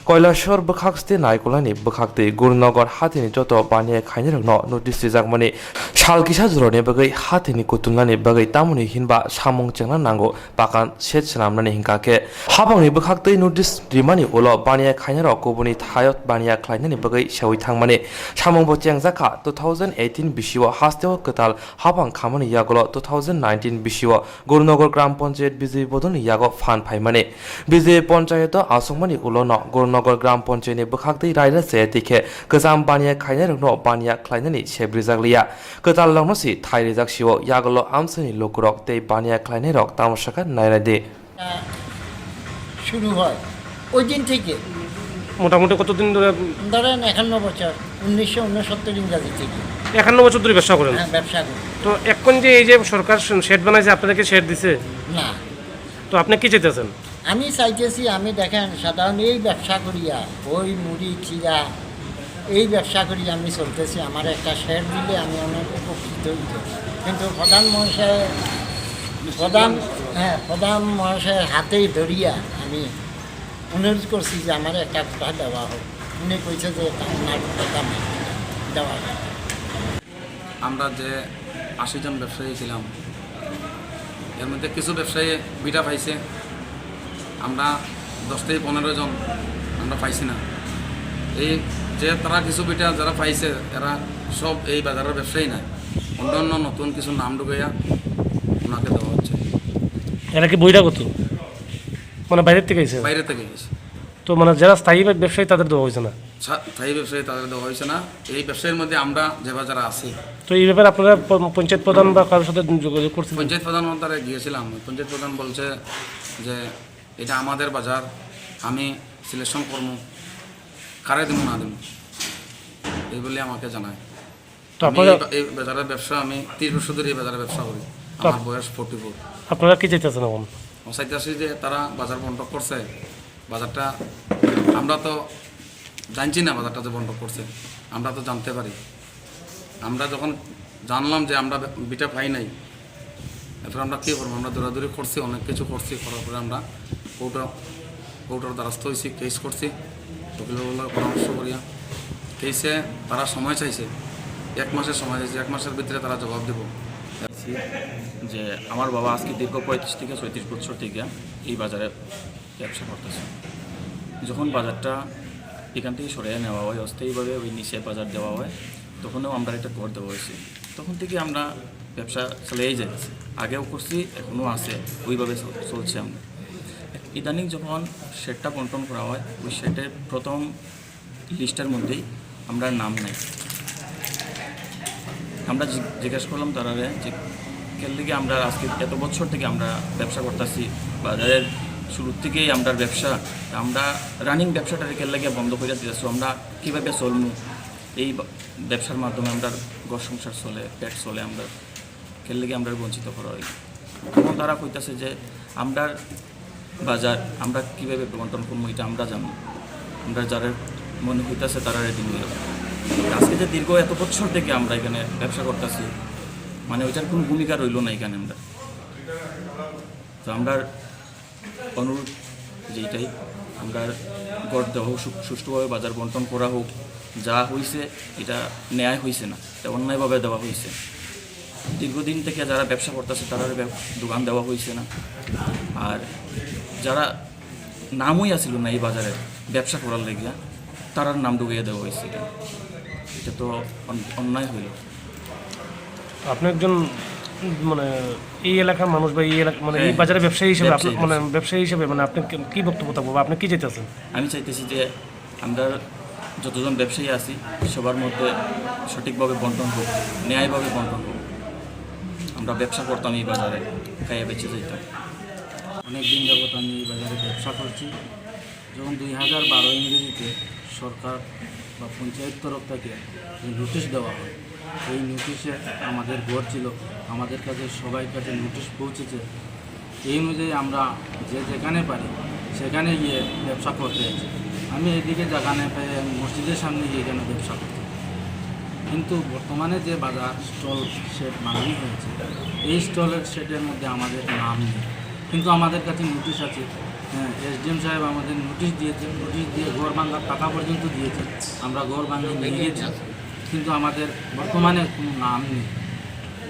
Koilasor bwkhak site naikolnani bwkhaktwi Gurunogor hatini joto baniya khainirokno notice rijakmani sal kisa jorani bagwi hatini kutulnani bagwi tamoni hinba samung chengna nango pakan set swnamnani hinkha khe hapangni bwkhaktwi notice rimani ulo baniya khainirok kubuni thaio baniya khlainani bagwi seui thangmani samungbo chengjakha two thousand eighteen bisio hasteo kwtal hapang khamani yagulo two thousand nineteen bisio Gurunogor Gram Panchayat B J P bodolni yago phan phaimani. B J P Panchayat o aswkmani ulono Gurunogor Gram Panchayat ni bwkhaktwi raida chaya tikhe kwcham baniya khainairokno baniya khlainani sep rijak liya. Kwtal rokno si thai rijak sio yagulo amchaini lukurok tei baniya khlainairok tamo sakha nairadi. শুরু হয় ওই দিন থেকে। মোটামুটি কতদিন ধরে? ধরেন একান্ন বছর, উনিশশো ঊনসত্তর ইংরাজি থেকে। একান্ন বছর ধরে ব্যবসা করেন? হ্যাঁ, ব্যবসা করি। তো এখন যে এই যে সরকার শেড বানাইছে, আপনাদেরকে শেড দিছে? না। তো আপনি কি চাইতেছেন? আমি চাইতেছি, আমি দেখেন, সাধারণ এই ব্যবসা করিয়া, বই, মুড়ি, চিড়া, এই ব্যবসা করি আমি চলতেছি। আমার একটা শেড দিলে আমি অনেক উপকৃত হইত। কিন্তু প্রধান মহাশয়, প্রধান, হ্যাঁ, প্রধান মহাশয়ের হাতেই ধরিয়া আমি অনুরোধ করছি যে আমার একটা কোঠা দেওয়া হোক। উনি কইছে যে, "তা-, ওনার কথা আমি দেওয়া হোক।" আমরা যে আশি জন ব্যবসায়ী ছিলাম, এর মধ্যে কিছু ব্যবসায়ী ভিটা পাইছে, আমরা দশ থেকে পনেরো জন আমরা পাইছি না। এই যে তারা কিছু ভিটা যারা পাইছে, এরা সব এই বাজারের ব্যবসায়ী না, অন্য অন্য নতুন কিছু নাম ঢুকাইয়া ওনাকে দেওয়া হচ্ছে। এরা কি বহিরাগত? মানে বাইরের থেকে এসে? বাইরে থেকে এসে। তো মানে যারা স্থায়ী ব্যব-, ব্যবসায়ী তাদের দেওয়া হয়েছে না? সা-, স্থায়ী ব্যবসায়ী তাদের দেওয়া হয়েছে না। এই ব্যবসায়ীর মধ্যে আমরা যে বা যারা আছি। তো এই ব্যাপারে আপনারা প-, পঞ্চায়েত প্রধান বা কারোর সাথে যোগাযোগ করছিলেন? পঞ্চায়েত প্রধান ওনার দ্বারা গিয়েছিলাম। পঞ্চায়েত প্রধান বলছে যে, "এটা আমাদের বাজার, আমি সিলেকশন করবো, কারে দেবো না দেবো," এই বলে আমাকে জানায়। তো আমি আপনারা এই বা-, এই বাজারের ব্যবসা, আমি ত্রিশ বছর ধরে এই বাজারে ব্যবসা করি। তো আমার আপ-, বয়স ফর্টি ফোর। আপনারা কি চাইতেছেন এখন? ও চাইতেছি যে তারা বাজার বন্ধ করছে, বাজারটা আমরা তো জানছি না বাজারটা যে বন্ধ করছে, আমরা তো জানতে পারি। আমরা যখন জানলাম যে আমরা ভিটা পাই নাই, এরপর আমরা কী করবো? আমরা দৌড়াদৌড়ি করছি, অনেক কিছু করছি, করার পরে আমরা কোর্টে, কোর্টের দ্বারস্থ হয়েছি, কেস করছি, উকিলের লগে পরামর্শ করিয়া। কেসে তারা সময় চাইছে, এক মাসের সময় চাইছে, এক মাসের ভিতরে তারা জবাব দেবো। যে আমার বাবা আজকে দীর্ঘ পঁয়ত্রিশ থেকে ছয়ত্রিশ বছর থেকে এই বাজারে ব্যবসা করতেছে। যখন বাজারটা এখান থেকে সরিয়ে নেওয়া হয়, অস্থায়ীভাবে ওই নিচে বাজার দেওয়া হয়, তখনও আমরা একটা ঘর দেওয়া হয়েছে। তখন থেকে আমরা ব্যবসা চালিয়েই যাইতেছি, আগেও করছি, এখনও আছে, ওইভাবে চল-, চলছে আমরা। ইদানিং যখন শেডটা বন্টন করা হয়, ওই শেডের প্রথম লিস্টের মধ্যেই আমরা নাম নাই। আমরা জি-, জিজ্ঞেস করলাম তারারে যে, "কেন লেগে আমরা আজকে এত বছর থেকে আমরা ব্যবসা করতেছি, বাজারের শুরু থেকেই আমরা ব্যবসা, আমরা রানিং ব্যবসাটারে কেন লেগে বন্ধ করে দিতেছো, আমরা কীভাবে চলমু? এই বা-, ব্যবসার মাধ্যমে আমরা ঘর সংসার চলে, পেট চলে, আমরা কেন লেগে আমরা বঞ্চিত করা হয়?" তখন তারা কইতাছে যে, "আমরা বাজার আমরা কিভাবে বন্টন করবো, এটা আমরা জানি, আমরা যারা মনে হইতাছে তারা রেডি হয়ে যাবো।" আজকে যে দীর্ঘ এত বছর থেকে আমরা এখানে ব্যবসা করতেছি, মানে ওইটার কোনো ভূমিকা রইলো না এখানে। আমরা তো আমরা অনুরোধ যে এটাই, আমরা ঘর দেওয়া হোক, সু-, সুষ্ঠুভাবে বাজার বন্টন করা হোক, যা হয়েছে এটা ন্যায় হয়েছে না, এটা অন্যায়ভাবে দেওয়া হয়েছে। দীর্ঘদিন থেকে যারা ব্যবসা করতেছে তারা ব্যব-, দোকান দেওয়া হয়েছে না, আর যারা নামই আছিল না এই বাজারে ব্যবসা করার লাগিয়া, তারার নাম ঢুকাইয়া দেওয়া হয়েছে। এটা, এটা তো অন-, অন্যায় হইল। আপনি একজন, মানে, এই এলাকার মানুষ বা এই এলাকা, মানে, এই হ্যাঁ, বাজারে ব্যবসায়ী হিসেবে আপনি, ব্যবসায়ী, মানে, ব্যবসায়ী। ব্যবসায়ী হিসেবে, মানে, আপনি কি, কি বক্তব্য থাকবো বা আপনি কি চাইতেছেন? আমি চাইতেছি যে আমরা যতজন ব্যবসায়ী আছি, সবার মধ্যে সঠিকভাবে বন্টন হোক, ন্যায়ভাবে বন্টন হোক। আমরা ব্যবসা করতাম এই বাজারে, খাইয়া বেঁচে যাইতাম। অনেক দিন যাবত আমি এই বাজারে ব্যবসা করছি। যখন দুই হাজার বারো ইংরেজিতে সরকার বা পঞ্চায়েত তরফ থেকে যে নোটিশ দেওয়া হয়, এই নোটিশে আমাদের ঘর ছিল, আমাদের কাছে সবাই কাছে নোটিশ পৌঁছেছে। এই অনুযায়ী আমরা যে যেখানে পারি সেখানে গিয়ে ব্যবসা করতে আছি। আমি এদিকে জায়গা না পেয়ে আমি মসজিদের সামনে গিয়ে এখানে ব্যবসা করতে। কিন্তু বর্তমানে যে বাজার স্টল শেড বানানো হয়েছে, এই স্টলের শেডের মধ্যে আমাদের নাম নেই, কিন্তু আমাদের কাছে নোটিশ আছে। হ্যাঁ, এসডিএম সাহেব আমাদের নোটিশ দিয়েছে, নোটিশ দিয়ে ঘর ভাঙার টাকা পর্যন্ত দিয়েছে। আমরা ঘর ভাঙিয়ে নিয়ে গেছি, কিন্তু আমাদের বর্তমানে কোনো নাম নেই।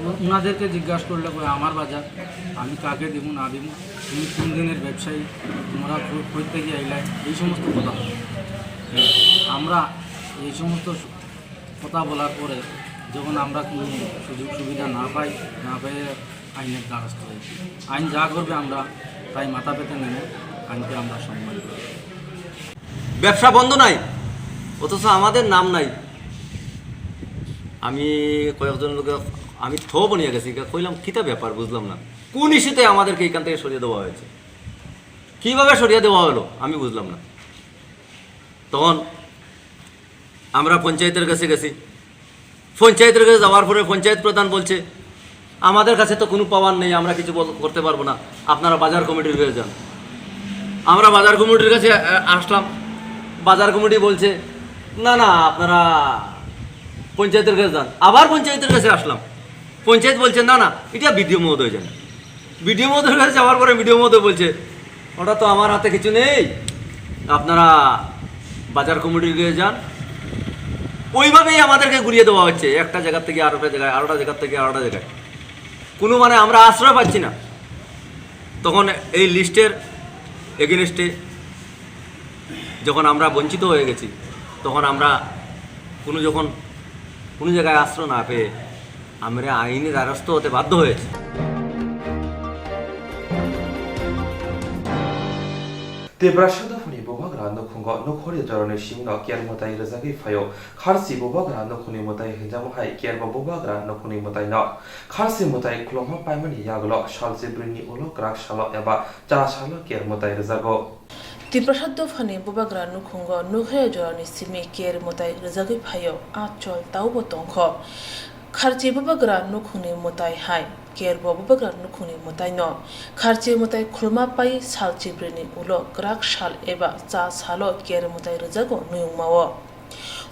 ও-, ওনাদেরকে জিজ্ঞাসা করলে কয়, "আমার বাজার, আমি কাকে দিব না দিব, তুমি কোন দিনের ব্যবসায়ী, তোমরা কই-, কই থেকে আইলায়?" এই সমস্ত কথা বলে। আমরা এই সমস্ত সু-, কথা বলার পরে যখন আমরা কোনো সুযোগ সুবিধা না পাই, না পেয়ে আইনের দ্বারস্থ হয়েছি। আইন যা করবে আমরা তাই মাথা পেতে নেব, আইনকে আমরা সম্মান করি। ব্যবসা বন্ধ নাই, অথচ আমাদের নাম নাই। আমি কয়েকজন লোকে, আমি থ বনিয়া গেছি, কইলাম, "কিতা ব্যাপার, বুঝলাম না, কোন ইস্যুতে আমাদেরকে এখান থেকে সরিয়ে দেওয়া হয়েছে, কিভাবে সরিয়ে দেওয়া হলো, আমি বুঝলাম না।" তখন আমরা পঞ্চায়েতের কাছে গেছি, পঞ্চায়েতের কাছে যাওয়ার পরে পঞ্চায়েত প্রধান বলছে, "আমাদের কাছে তো কোনো পাওয়ার নেই, আমরা কিছু বল-, করতে পারবো না, আপনারা বাজার কমিটির কাছে যান।" আমরা বাজার কমিটির কাছে, আ, আসলাম, বাজার কমিটি বলছে, "না, না, আপনারা পঞ্চায়েতের কাছে যান।" আবার পঞ্চায়েতের কাছে আসলাম, পঞ্চায়েত বলছে, "না, না, এটা বিডিও মহোদয় জানে।" বিডিও মহোদয়ের কাছে যাওয়ার পরে বিডিও মহোদয় বলছে, "ওটা তো আমার হাতে কিছু নেই, আপনারা বাজার কমিটির কাছে যান।" ওইভাবেই আমাদেরকে ঘুরিয়ে দেওয়া হচ্ছে, একটা জায়গা থেকে আরোটা জায়গায়, আরোটা জায়গা থেকে আরোটা জায়গায়। কোনো, মানে, আমরা আশ্রয় পাচ্ছি না। তখন এই লিস্টের এগেনস্টে যখন আমরা বঞ্চিত হয়ে গেছি, তখন আমরা কোনো, যখন কোনো জায়গায় আশ্রয় না পেয়ে আমরা আইনি দ্বারস্থ হতে বাধ্য হয়েছি। Tiprasa dophani bubagra nukhungo nukhori jorani singno ker mwtai rwjagwi phaio. Kharsi bubagra nukhuni mwtai hinjakma hai kerba bubagra nukhuni mwtaino kharsi mwtai khulokma paimani yagulo salchi bwrwini ulo kwrak salo eba chara salo ker mwtai rwjago. Tiprasa dophani bubagra nukhungo Nokhaya jorani simi ker mwtai rwjagwi phaio, a chol taobo tongkho. Kharchi bubagra nukhungni mwtai hai kerbo bubagra nukhungni mwtaino kharchi mwtai khulma pai sal chibrini ulo kwrak sal eba cha salo ker mwtai rwjago nuyungmao.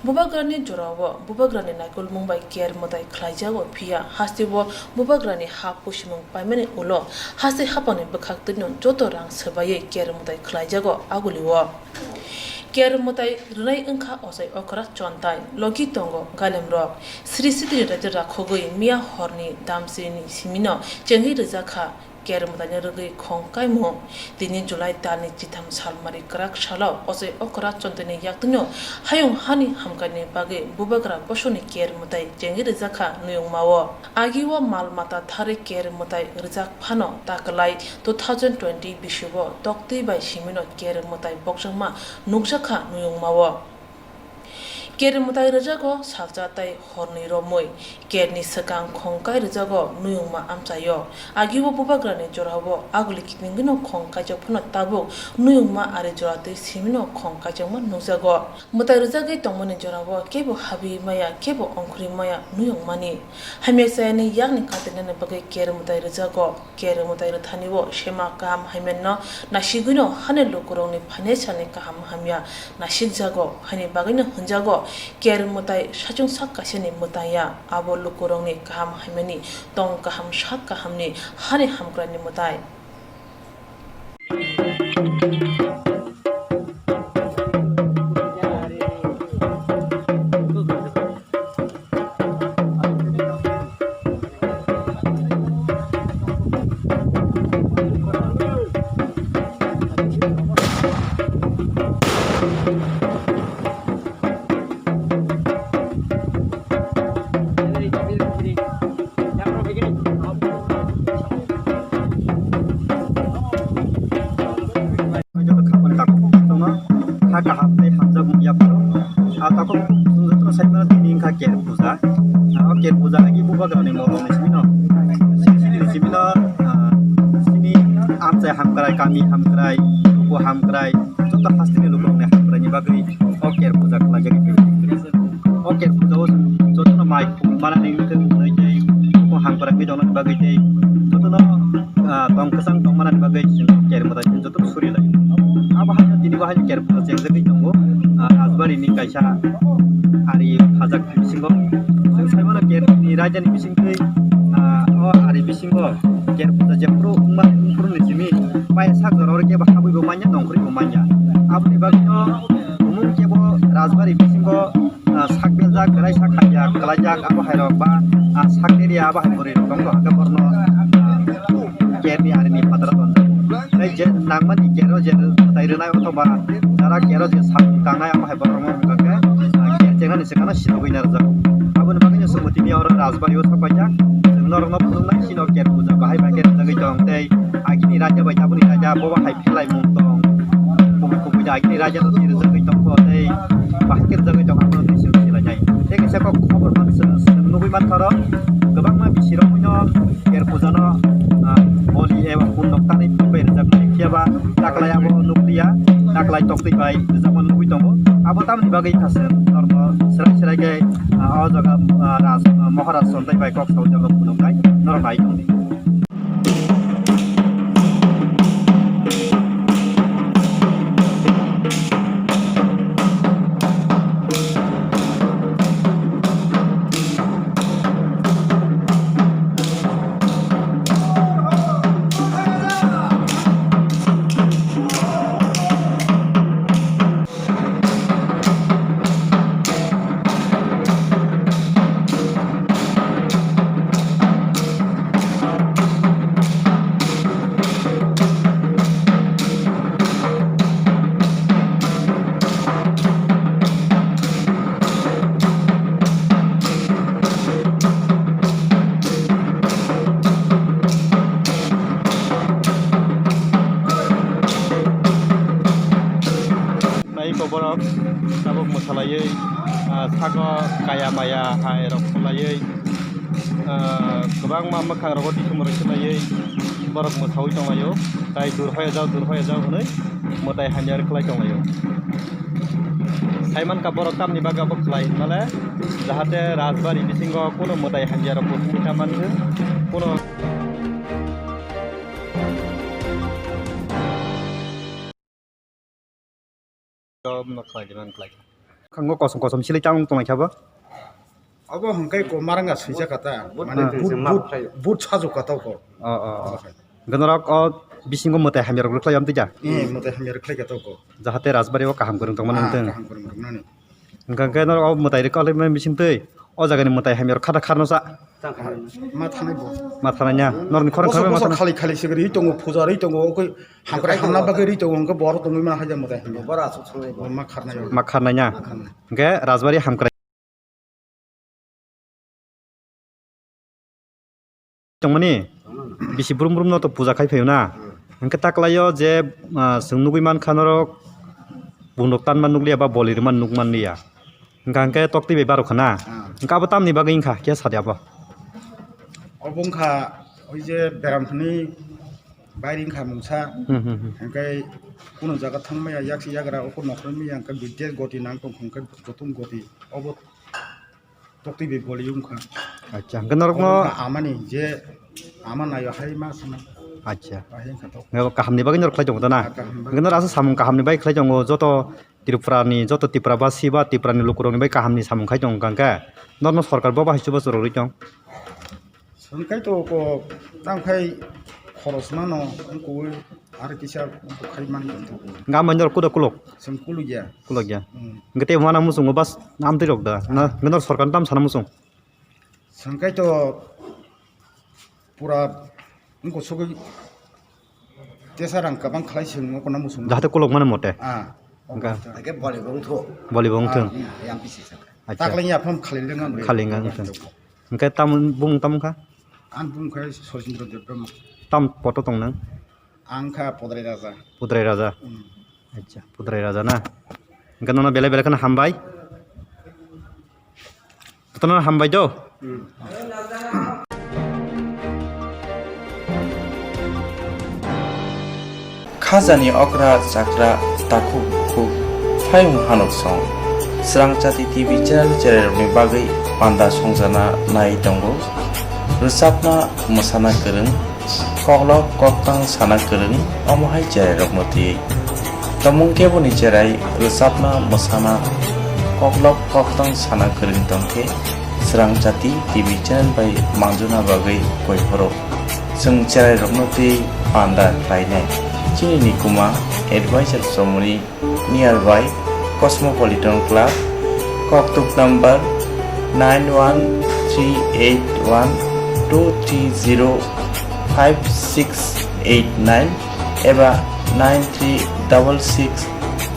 Bubagrani jorao bubagrani naikolmung bai ker mwtai khlaijago, phiya hasteo bubagrani ha pusimung paimani ulo haste haphangni bwkhak twino joto rang swbaiwi ker mwtai khlaijago agulio. Ker mwtai rwnai wngkha Ochai Okra Chontai, logi tongo galemrok. Sri Sitini raida rakhogwi miya horni damsini simino chengwi rwjakha. Ker mwtaino rwgwi khong kaimung. Tini July talni chitham salmari kwrak salo Ochai Okra Chontaini yaktwino hayung hani hamkani bagwi bubagra bosongni ker mwtai chengwi rwjakha nuyungmao. Agio mal mata tharwi ker mwtai rwjak phano takwlai two thousand twenty bisugo toktwi bai simino ker mwtai bokjakma nukjakha nuyungmao. Ker mwtai rwjago salsa tei horni romwi, kerni swkang khong kai rwjago nuyungma amchaio. Agio bubagrani jorao aguli kitingwino khong kaijak phano tabuk nuyungma ari joratwi simino khong kaijakma nukjago. Mwtai rwjagwi tongmani jorao kebo habwi maya, kebo ongkhorwi maya nuyungmani. Hamya chayani yakni katinani bagwi ker mwtai rwjago. Ker mwtai rwthani o sema kaham hamyano nasigwino hani lukurokni financialni kaham hamya nasikjago, haini bagwino hwnjago ker mwtai sachung sak kaisani mwtai ya, abo lukurokni kaham hamyani tong kaham sak kahamni hani hamkraini mwtai. Joto khapang takhuk tongno, kha kaham tei hamjakmung yapharo. A takhuk chwng jotono saimano tini wngkha Ker puja. A, o Ker puja agi bubagrani molongni simino, sini simino, a, sini amchai hamkrai, kami hamkrai, luku hamkrai, joto hasteni lukurokni hamkraini bagwi o Ker puja khlaijagwi phaio. O Ker puja o chwng jotono mai khul manani wngwi tei o hamkrai tongna bagwi tei jotono, ah, tong kwchang tong manani bagwi chwng Ker mwtai chwng jotono suri lai. Abo hai tini bo hai Ker puja chengjagwi tongo, ah, Rajbari ni kaisa ari phajak bisingo. Chwng sai mano Ker ni raida ni bisingtwi, ah, o ari bisingo Ker puja jephuru wngma wngphuru ni simi pai sak jora oro kebo habwi bo manya nongkhorwi bo manya. Aboni bagwino tumung kebo Rajbari bisingo ah, sak beljak, belai sak hamya khlaijak, abo hai rok ba, ah, sak deria abo hai bwrwi rok tongo, hwnkhe borno, ah, Ker ni ari ni phataro tonjak. Tei je nangmani Ker o je mwtai rwnai othoba jara Ker o je samung tangnai abo hai borok rok wngkha khe, ah, Ker chengnani swkang no sirogwi narwkjago. Aboni bagwi no chwng bo tini oro Rajbari o sok paijak, chwng norok no phunuknai chini o Ker puja bahai bahai khe rwjagwi tong tei agini raida bai tabukni raida bobo hai khlaimung tong, kubui kubui da agini raida no twi rwjagwi tongkho tei bahai khe rwjagwi tong abono twi chwng silainai. Tei kaisa kok khobor man chwng, chwng nugui mankha oro kwbangma bisirokno Ker puja no, ah, boli eba kun nok tanwi bai rwjaknai, phiya ba taklai abo nukliya, taklai toktwi bai rwjakma nugui tongo. Abo tamni bagwi kha chwng norokno swrai swrai khe, ah, o jaga, ah, Raj, ah, Maharaj Chontai bai kok saui norok phunuknai norok nai tongdi. Nai ko borok tabuk mwsalaiwi, ah, sago kaya maya hai rok kholaiwi, ah, kwbangma mwkhang rogo tisumrok swlaiwi Borok mwsaui tonglaio, tai dur hoya jao, dur hoya jao hwnwi mwtai hamya rwkhlai tonglaio. Saimankha borok tamni bagwi abo khlai hinmale, jahate Rajbari bisingo kuno mwtai hamya rok bo thangwi ta manthung, kuno Job no khlai di man khlai. Khango kosom kosom silai tang tong kha bo. Obo hwnkhe ko maranga swijak kata. Mane Ah. But, but, but sajuk kata ko. Oh, oh, oh. Hwnkhe norok o bisingo mwtai hamya rok rwkhlai am tija. Eh, mwtai hamya rwkhlai kata ko. Jahate Rajbari o kaham kwrwng tongma Ah, nang tong. Kaham kwrwng rwknani. Hwnkhe norok o mwtai rwkhlai ma bising twi. O jagani mwtai hamya rok khata kharno sa. Ma thanai bo. Ma thanai nya. Norni khorang Bosor, khorang ma bosor thanai. Khali khali se ri tongo, puja ri tongo, koi hamkrai hamna bagwi ri tongo, hwnkhe borok tongwi ma haja mwtai hamya. Bora asuk sanai bo. Ma kharnai. Ma kharnai nya. Ma kharnai. Hwnkhe Rajbari hamkrai tongmani bisi brum brum no to puja khai phaio na. Hmm. Hwnkhe taklaio je, ah, chwng nugwi mankha norok bundok tanma nukliya ba boli rwma nukmanliya. Hwnkha hwnkhe toktwi bai barokha na. Ah. Hwnkha abo tamni bagwi wngkha khe sadi abo. Obo wngkha oi je beram hwnwi bairi wngkha mungsa. Hmm, hmm, hmm. Hwnkhe kuno jaga thangmaya yaksi yagra oko nokhormaya hwnkhe bidya goti nang tongkha hwnkhe joto goti obo toktwi bai boli wngkha. Acha, hwnkhe norokno obo wngkha amani je ama nayo hai ma sima. Acha. Bahai wngkha to. Hwnkhe kahamni bagwi norok khlai tongo da na? Ah, kaham bagwi. Hwnkhe norok aswk samung kahamni bagwi khlai tongo joto Tripura ni joto Tripura basi ba Tripura ni lukurok ni bai kaham ni samung khai tong kha hwnkhe norno sorkar bo bahai chubachu rwgwi tong. Swnkai to ko tang khai khoros mano wngkui ar kisa khai man tong. Gam banjor kuda kulok. Swn kuluk ya. Kulok ya. Hmm. Hwnkhe tei wana muchungo bas nam twi rok da. Na, hwnkhe nor sorkar tam sana muchung. Swnkai to pura wngkuk sugui tesa rang kabang khlai se wngkuk na muchung. Jahate kulok mano mote. Ah. Hwnkhe. Hwnkhe boli bo wngthok. Boli bo wngthok. Ah, yang bisi sa. Acha. Takle ya pham khali lengan. Khali lengan wngthok. Hwnkhe tam bung tam kha? Ang bung kha Sojindra Debbarma. Tam poto tong nang? Ang kha Podrai Raja. Podrai Raja. Hmm. Acha, Podrai Raja na. Hwnkhe nono belai belai kheno hambai. Jotono hambai do. Khajani okra chakra takhuk bukhuk phaiyung hanok song. Srangchati T V channel chererokni bagwi panda songjana nai tongo. Rwchapna mwsana kwrwng, koklop koktang sana kwrwng, omo hai cherairokno twiwi. Tongmung keboni cherai rwchapna, mwsana, koklop koktang sana kwrwng tongkhe Srangchati T V channel bai manjuna bagwi koi phoro. Chwng cherairokno twiwi panda khlainai. Chini nikuma advisor chomoni nearby Cosmopolitan Club, koktuk number nine one three eight one two three zero five six eight nine eba nine three double six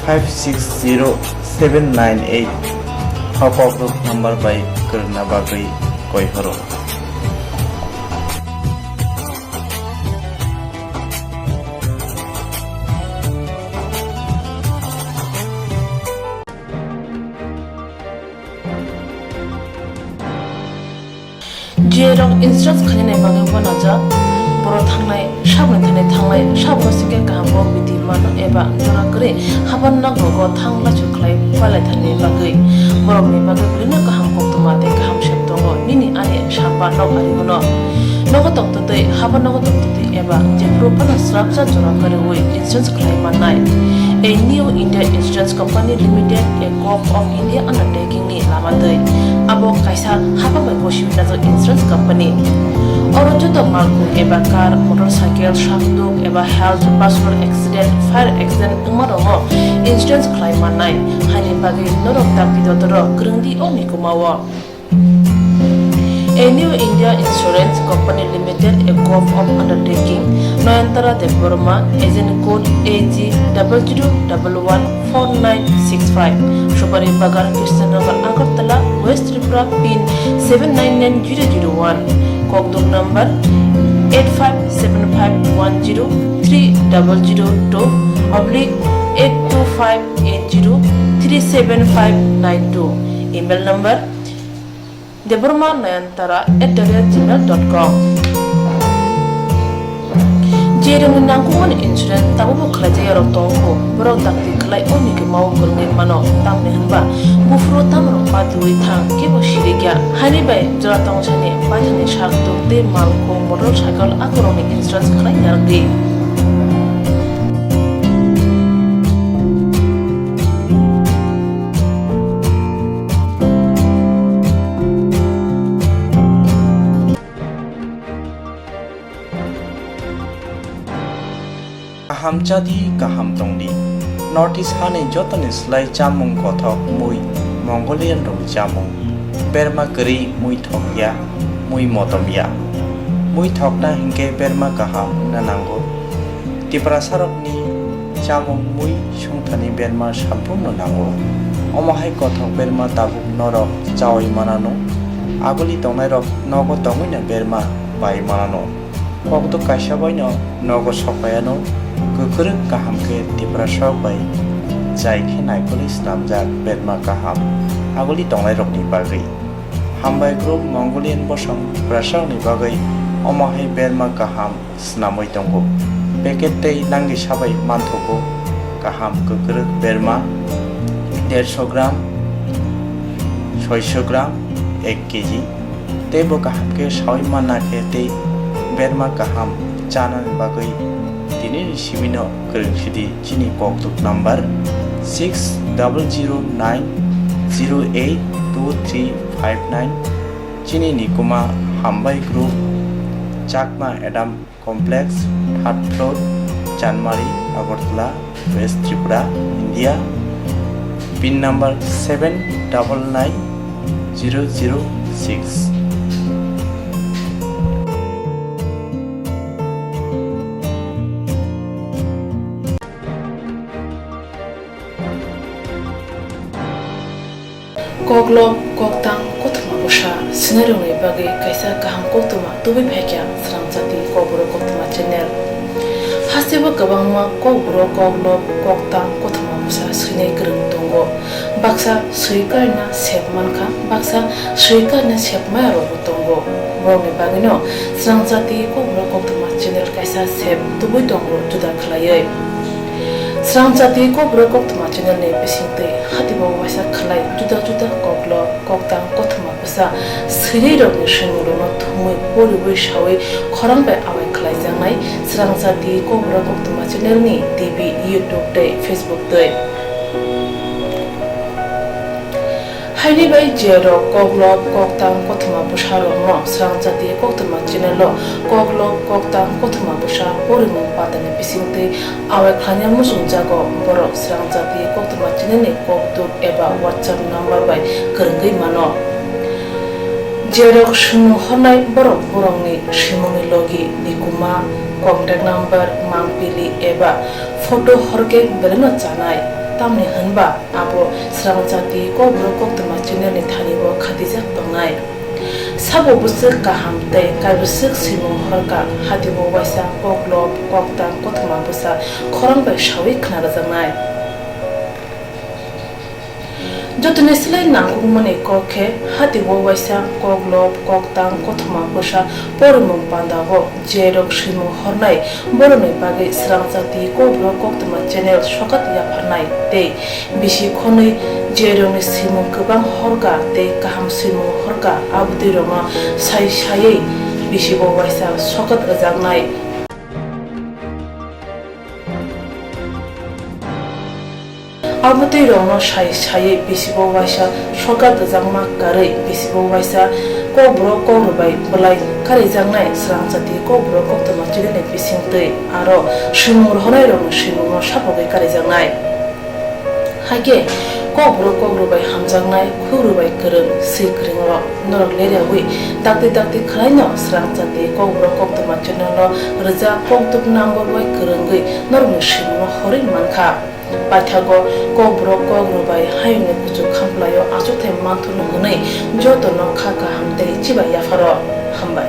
five six zero seven nine eight. O koktuk number bai kwrwngna bagwi koi phoro. Jiyarok insurance khainani bagwi uanajak, borok thangnai, saboni thani thangnai, saboni sikhe kaham bo biti mano eba jora kwrwi haban nok rogo thang lachu khlai palai thani bagwi. Borokni bagwi belino kaham koktwma tei kaham sep tongo, nini ani samba nok ari bono. Nogo tongtwtwi, haba nogo tongtwtwi eba jephuru phano srapsa jora kwrwi insurance khlai mannai. A New India Insurance Company Limited, a Gov of India undertaking ni lama twi abo kaisa haba bai bosi najak insurance company. Oro joto malkhung eba car, motorcycle, sakduk eba health, personal accident, fire accident wngma rokno insurance khlai mannai. Haini bagwi norok dakti dodoro kwrwngdi o nikumao. A New India Insurance Company Limited, a Gov of undertaking, Noyantara Debbarma, agent code A G double zero double one four nine six five, Subari Bagan, Krishnanagar, Agartala, West Tripura, pin seven nine nine zero zero one, kokduk number eight five seven five one zero three double zero two oblique eight two five eight zero three seven five nine two, email number Debbarma Nayantara at the rate gmail dot com. Jerokni nangkukmani insurance tabukbo khlaijakya rok tongo, borok dakti khlai o ni kwmao kwrwngwi mano, tamni hwnba buphuru tamrok patiwi thang kebo sirikya. Haini bai jora tongsani paithakni sak tuk tei malkhung motorcycle akorokni insurance khlai narwkdi. Kaham chadi, kaham tongdi. North East hani jotoni slai chamung kothok mui Mongolian rokni chamung. Berma kwrwi mui thokya, mui motomya. Mui thokna hinkhe berma kaham wngna nango. Tiprasarokni chamung mui sungthani berma samphurno nango. Omo hai kothok berma tabuk norok chaui manano. Aguli tongnairok nogo tongwino berma bai manano. Kokduk kaisa baino nogo sokpaiano kwkrwk kaham khe Tiprasarok bai jai khe naikolwi swnamjak berma kaham aguli tongnairokni bagwi. Hambai Group Mongolian bosong Tiprasarokni bagwi omo hai berma kaham swnamwi tongo. Packet tei langwi sabai manthogo kaham kwkrwk berma derso gram, soiso gram, ek kg. Tei bo kaham khe saui manna khe tei berma kaham chanani bagwi tini ni simino kwrwng sidi chini kokduk number six double zero nine zero eight two three five nine. Chini nikuma Hambai Group, Chakma Adam Complex, third floor, Chanmari, Agartala, West Tripura, India. Pin number seven double nine zero zero six. Koklop, koktang, kothoma bwsa swinairokni bagwi kaisa kaham koktwma tubui phaikha Srangchati Kokborok Koktwma channel. Hasteo kwbangma kokborok koklop, koktang, kothoma bwsa swinai kwrwng tongo. Baksa swi karina sep mankha, baksa swi karina sep maya rokbo tongo. Borokni bagwino Srangchati Kokborok Koktwma channel kaisa sep tubui tongo juda khlaiwi. Srangchati Kokborok Koktwma channel ni bisingtwi hatibo waisa khlai juda juda koklop, koktang, kothoma bwsa swinai rokni swimung rokno thumwi poriwi sawi khorang bai awai khlaijaknai Srangchati Kokborok Koktwma channel ni T V, YouTube tei Facebook twi. Haini bai je rok koklop, koktang, kothoma bwsa rokno Srangchati Koktwma channel o koklop, koktang, kothoma bwsa porimung pandani bisingtwi awai khlaina muchungjago, borok Srangchati Koktwma channel ni kokduk eba WhatsApp number bai kwrwngwi mano. Je rok swimung hornai borok borokni swimungni logi, nikuma, contact number, mangpili eba photo horkhe belaino chanai, tamni hwnba abo Srangchati Kokborok Koktwma channel ni thani bo khatijak tongnai. Sabo bwswk kaham tei kaibwswk swimung horkha, hatibo waisa koklop, koktang, kothoma bwsa khorang bai sawi khna rwjaknai. Jotoni slai nangkukmani kok khe hatibo waisa koklop, koktang, kothoma bwsa porimung pandao je rok swimung hornai borokni bagwi Srangchati Kokborok Koktwma channel sokat yapharnai tei bisi khonwi je rokni swimung kwbang horkha tei kaham swimung horkha, abotwi rokno sai saiwi bisibo waisa sokat rwjaknai. Abotwi rokno sai saiwi bisibo waisa sokat rwjakma karwi bisibo waisa Kokborok Kokrwbai bwlai karijaknai Srangchati Kokborok Koktwma channel ni bisingtwi aro swimung rohornai rokni swimungno sapogwi karijaknai. Hakhe Kokborok Kokrwbai hamjaknai, khukrwbai kwrwng, swi kwrwng rok norok leriawi dakti dakti khwlaino Srangchati Kokborok Koktwma channel o rwjak kokduk number bai kwrwngwi norokni swimungno horwi mankha. Paithago Kokborok Kokrwbai hayungni kuchuk khamplaio achukthai manthurno hwnwi jotono kha kaham tei chibai yapharo. Hambai.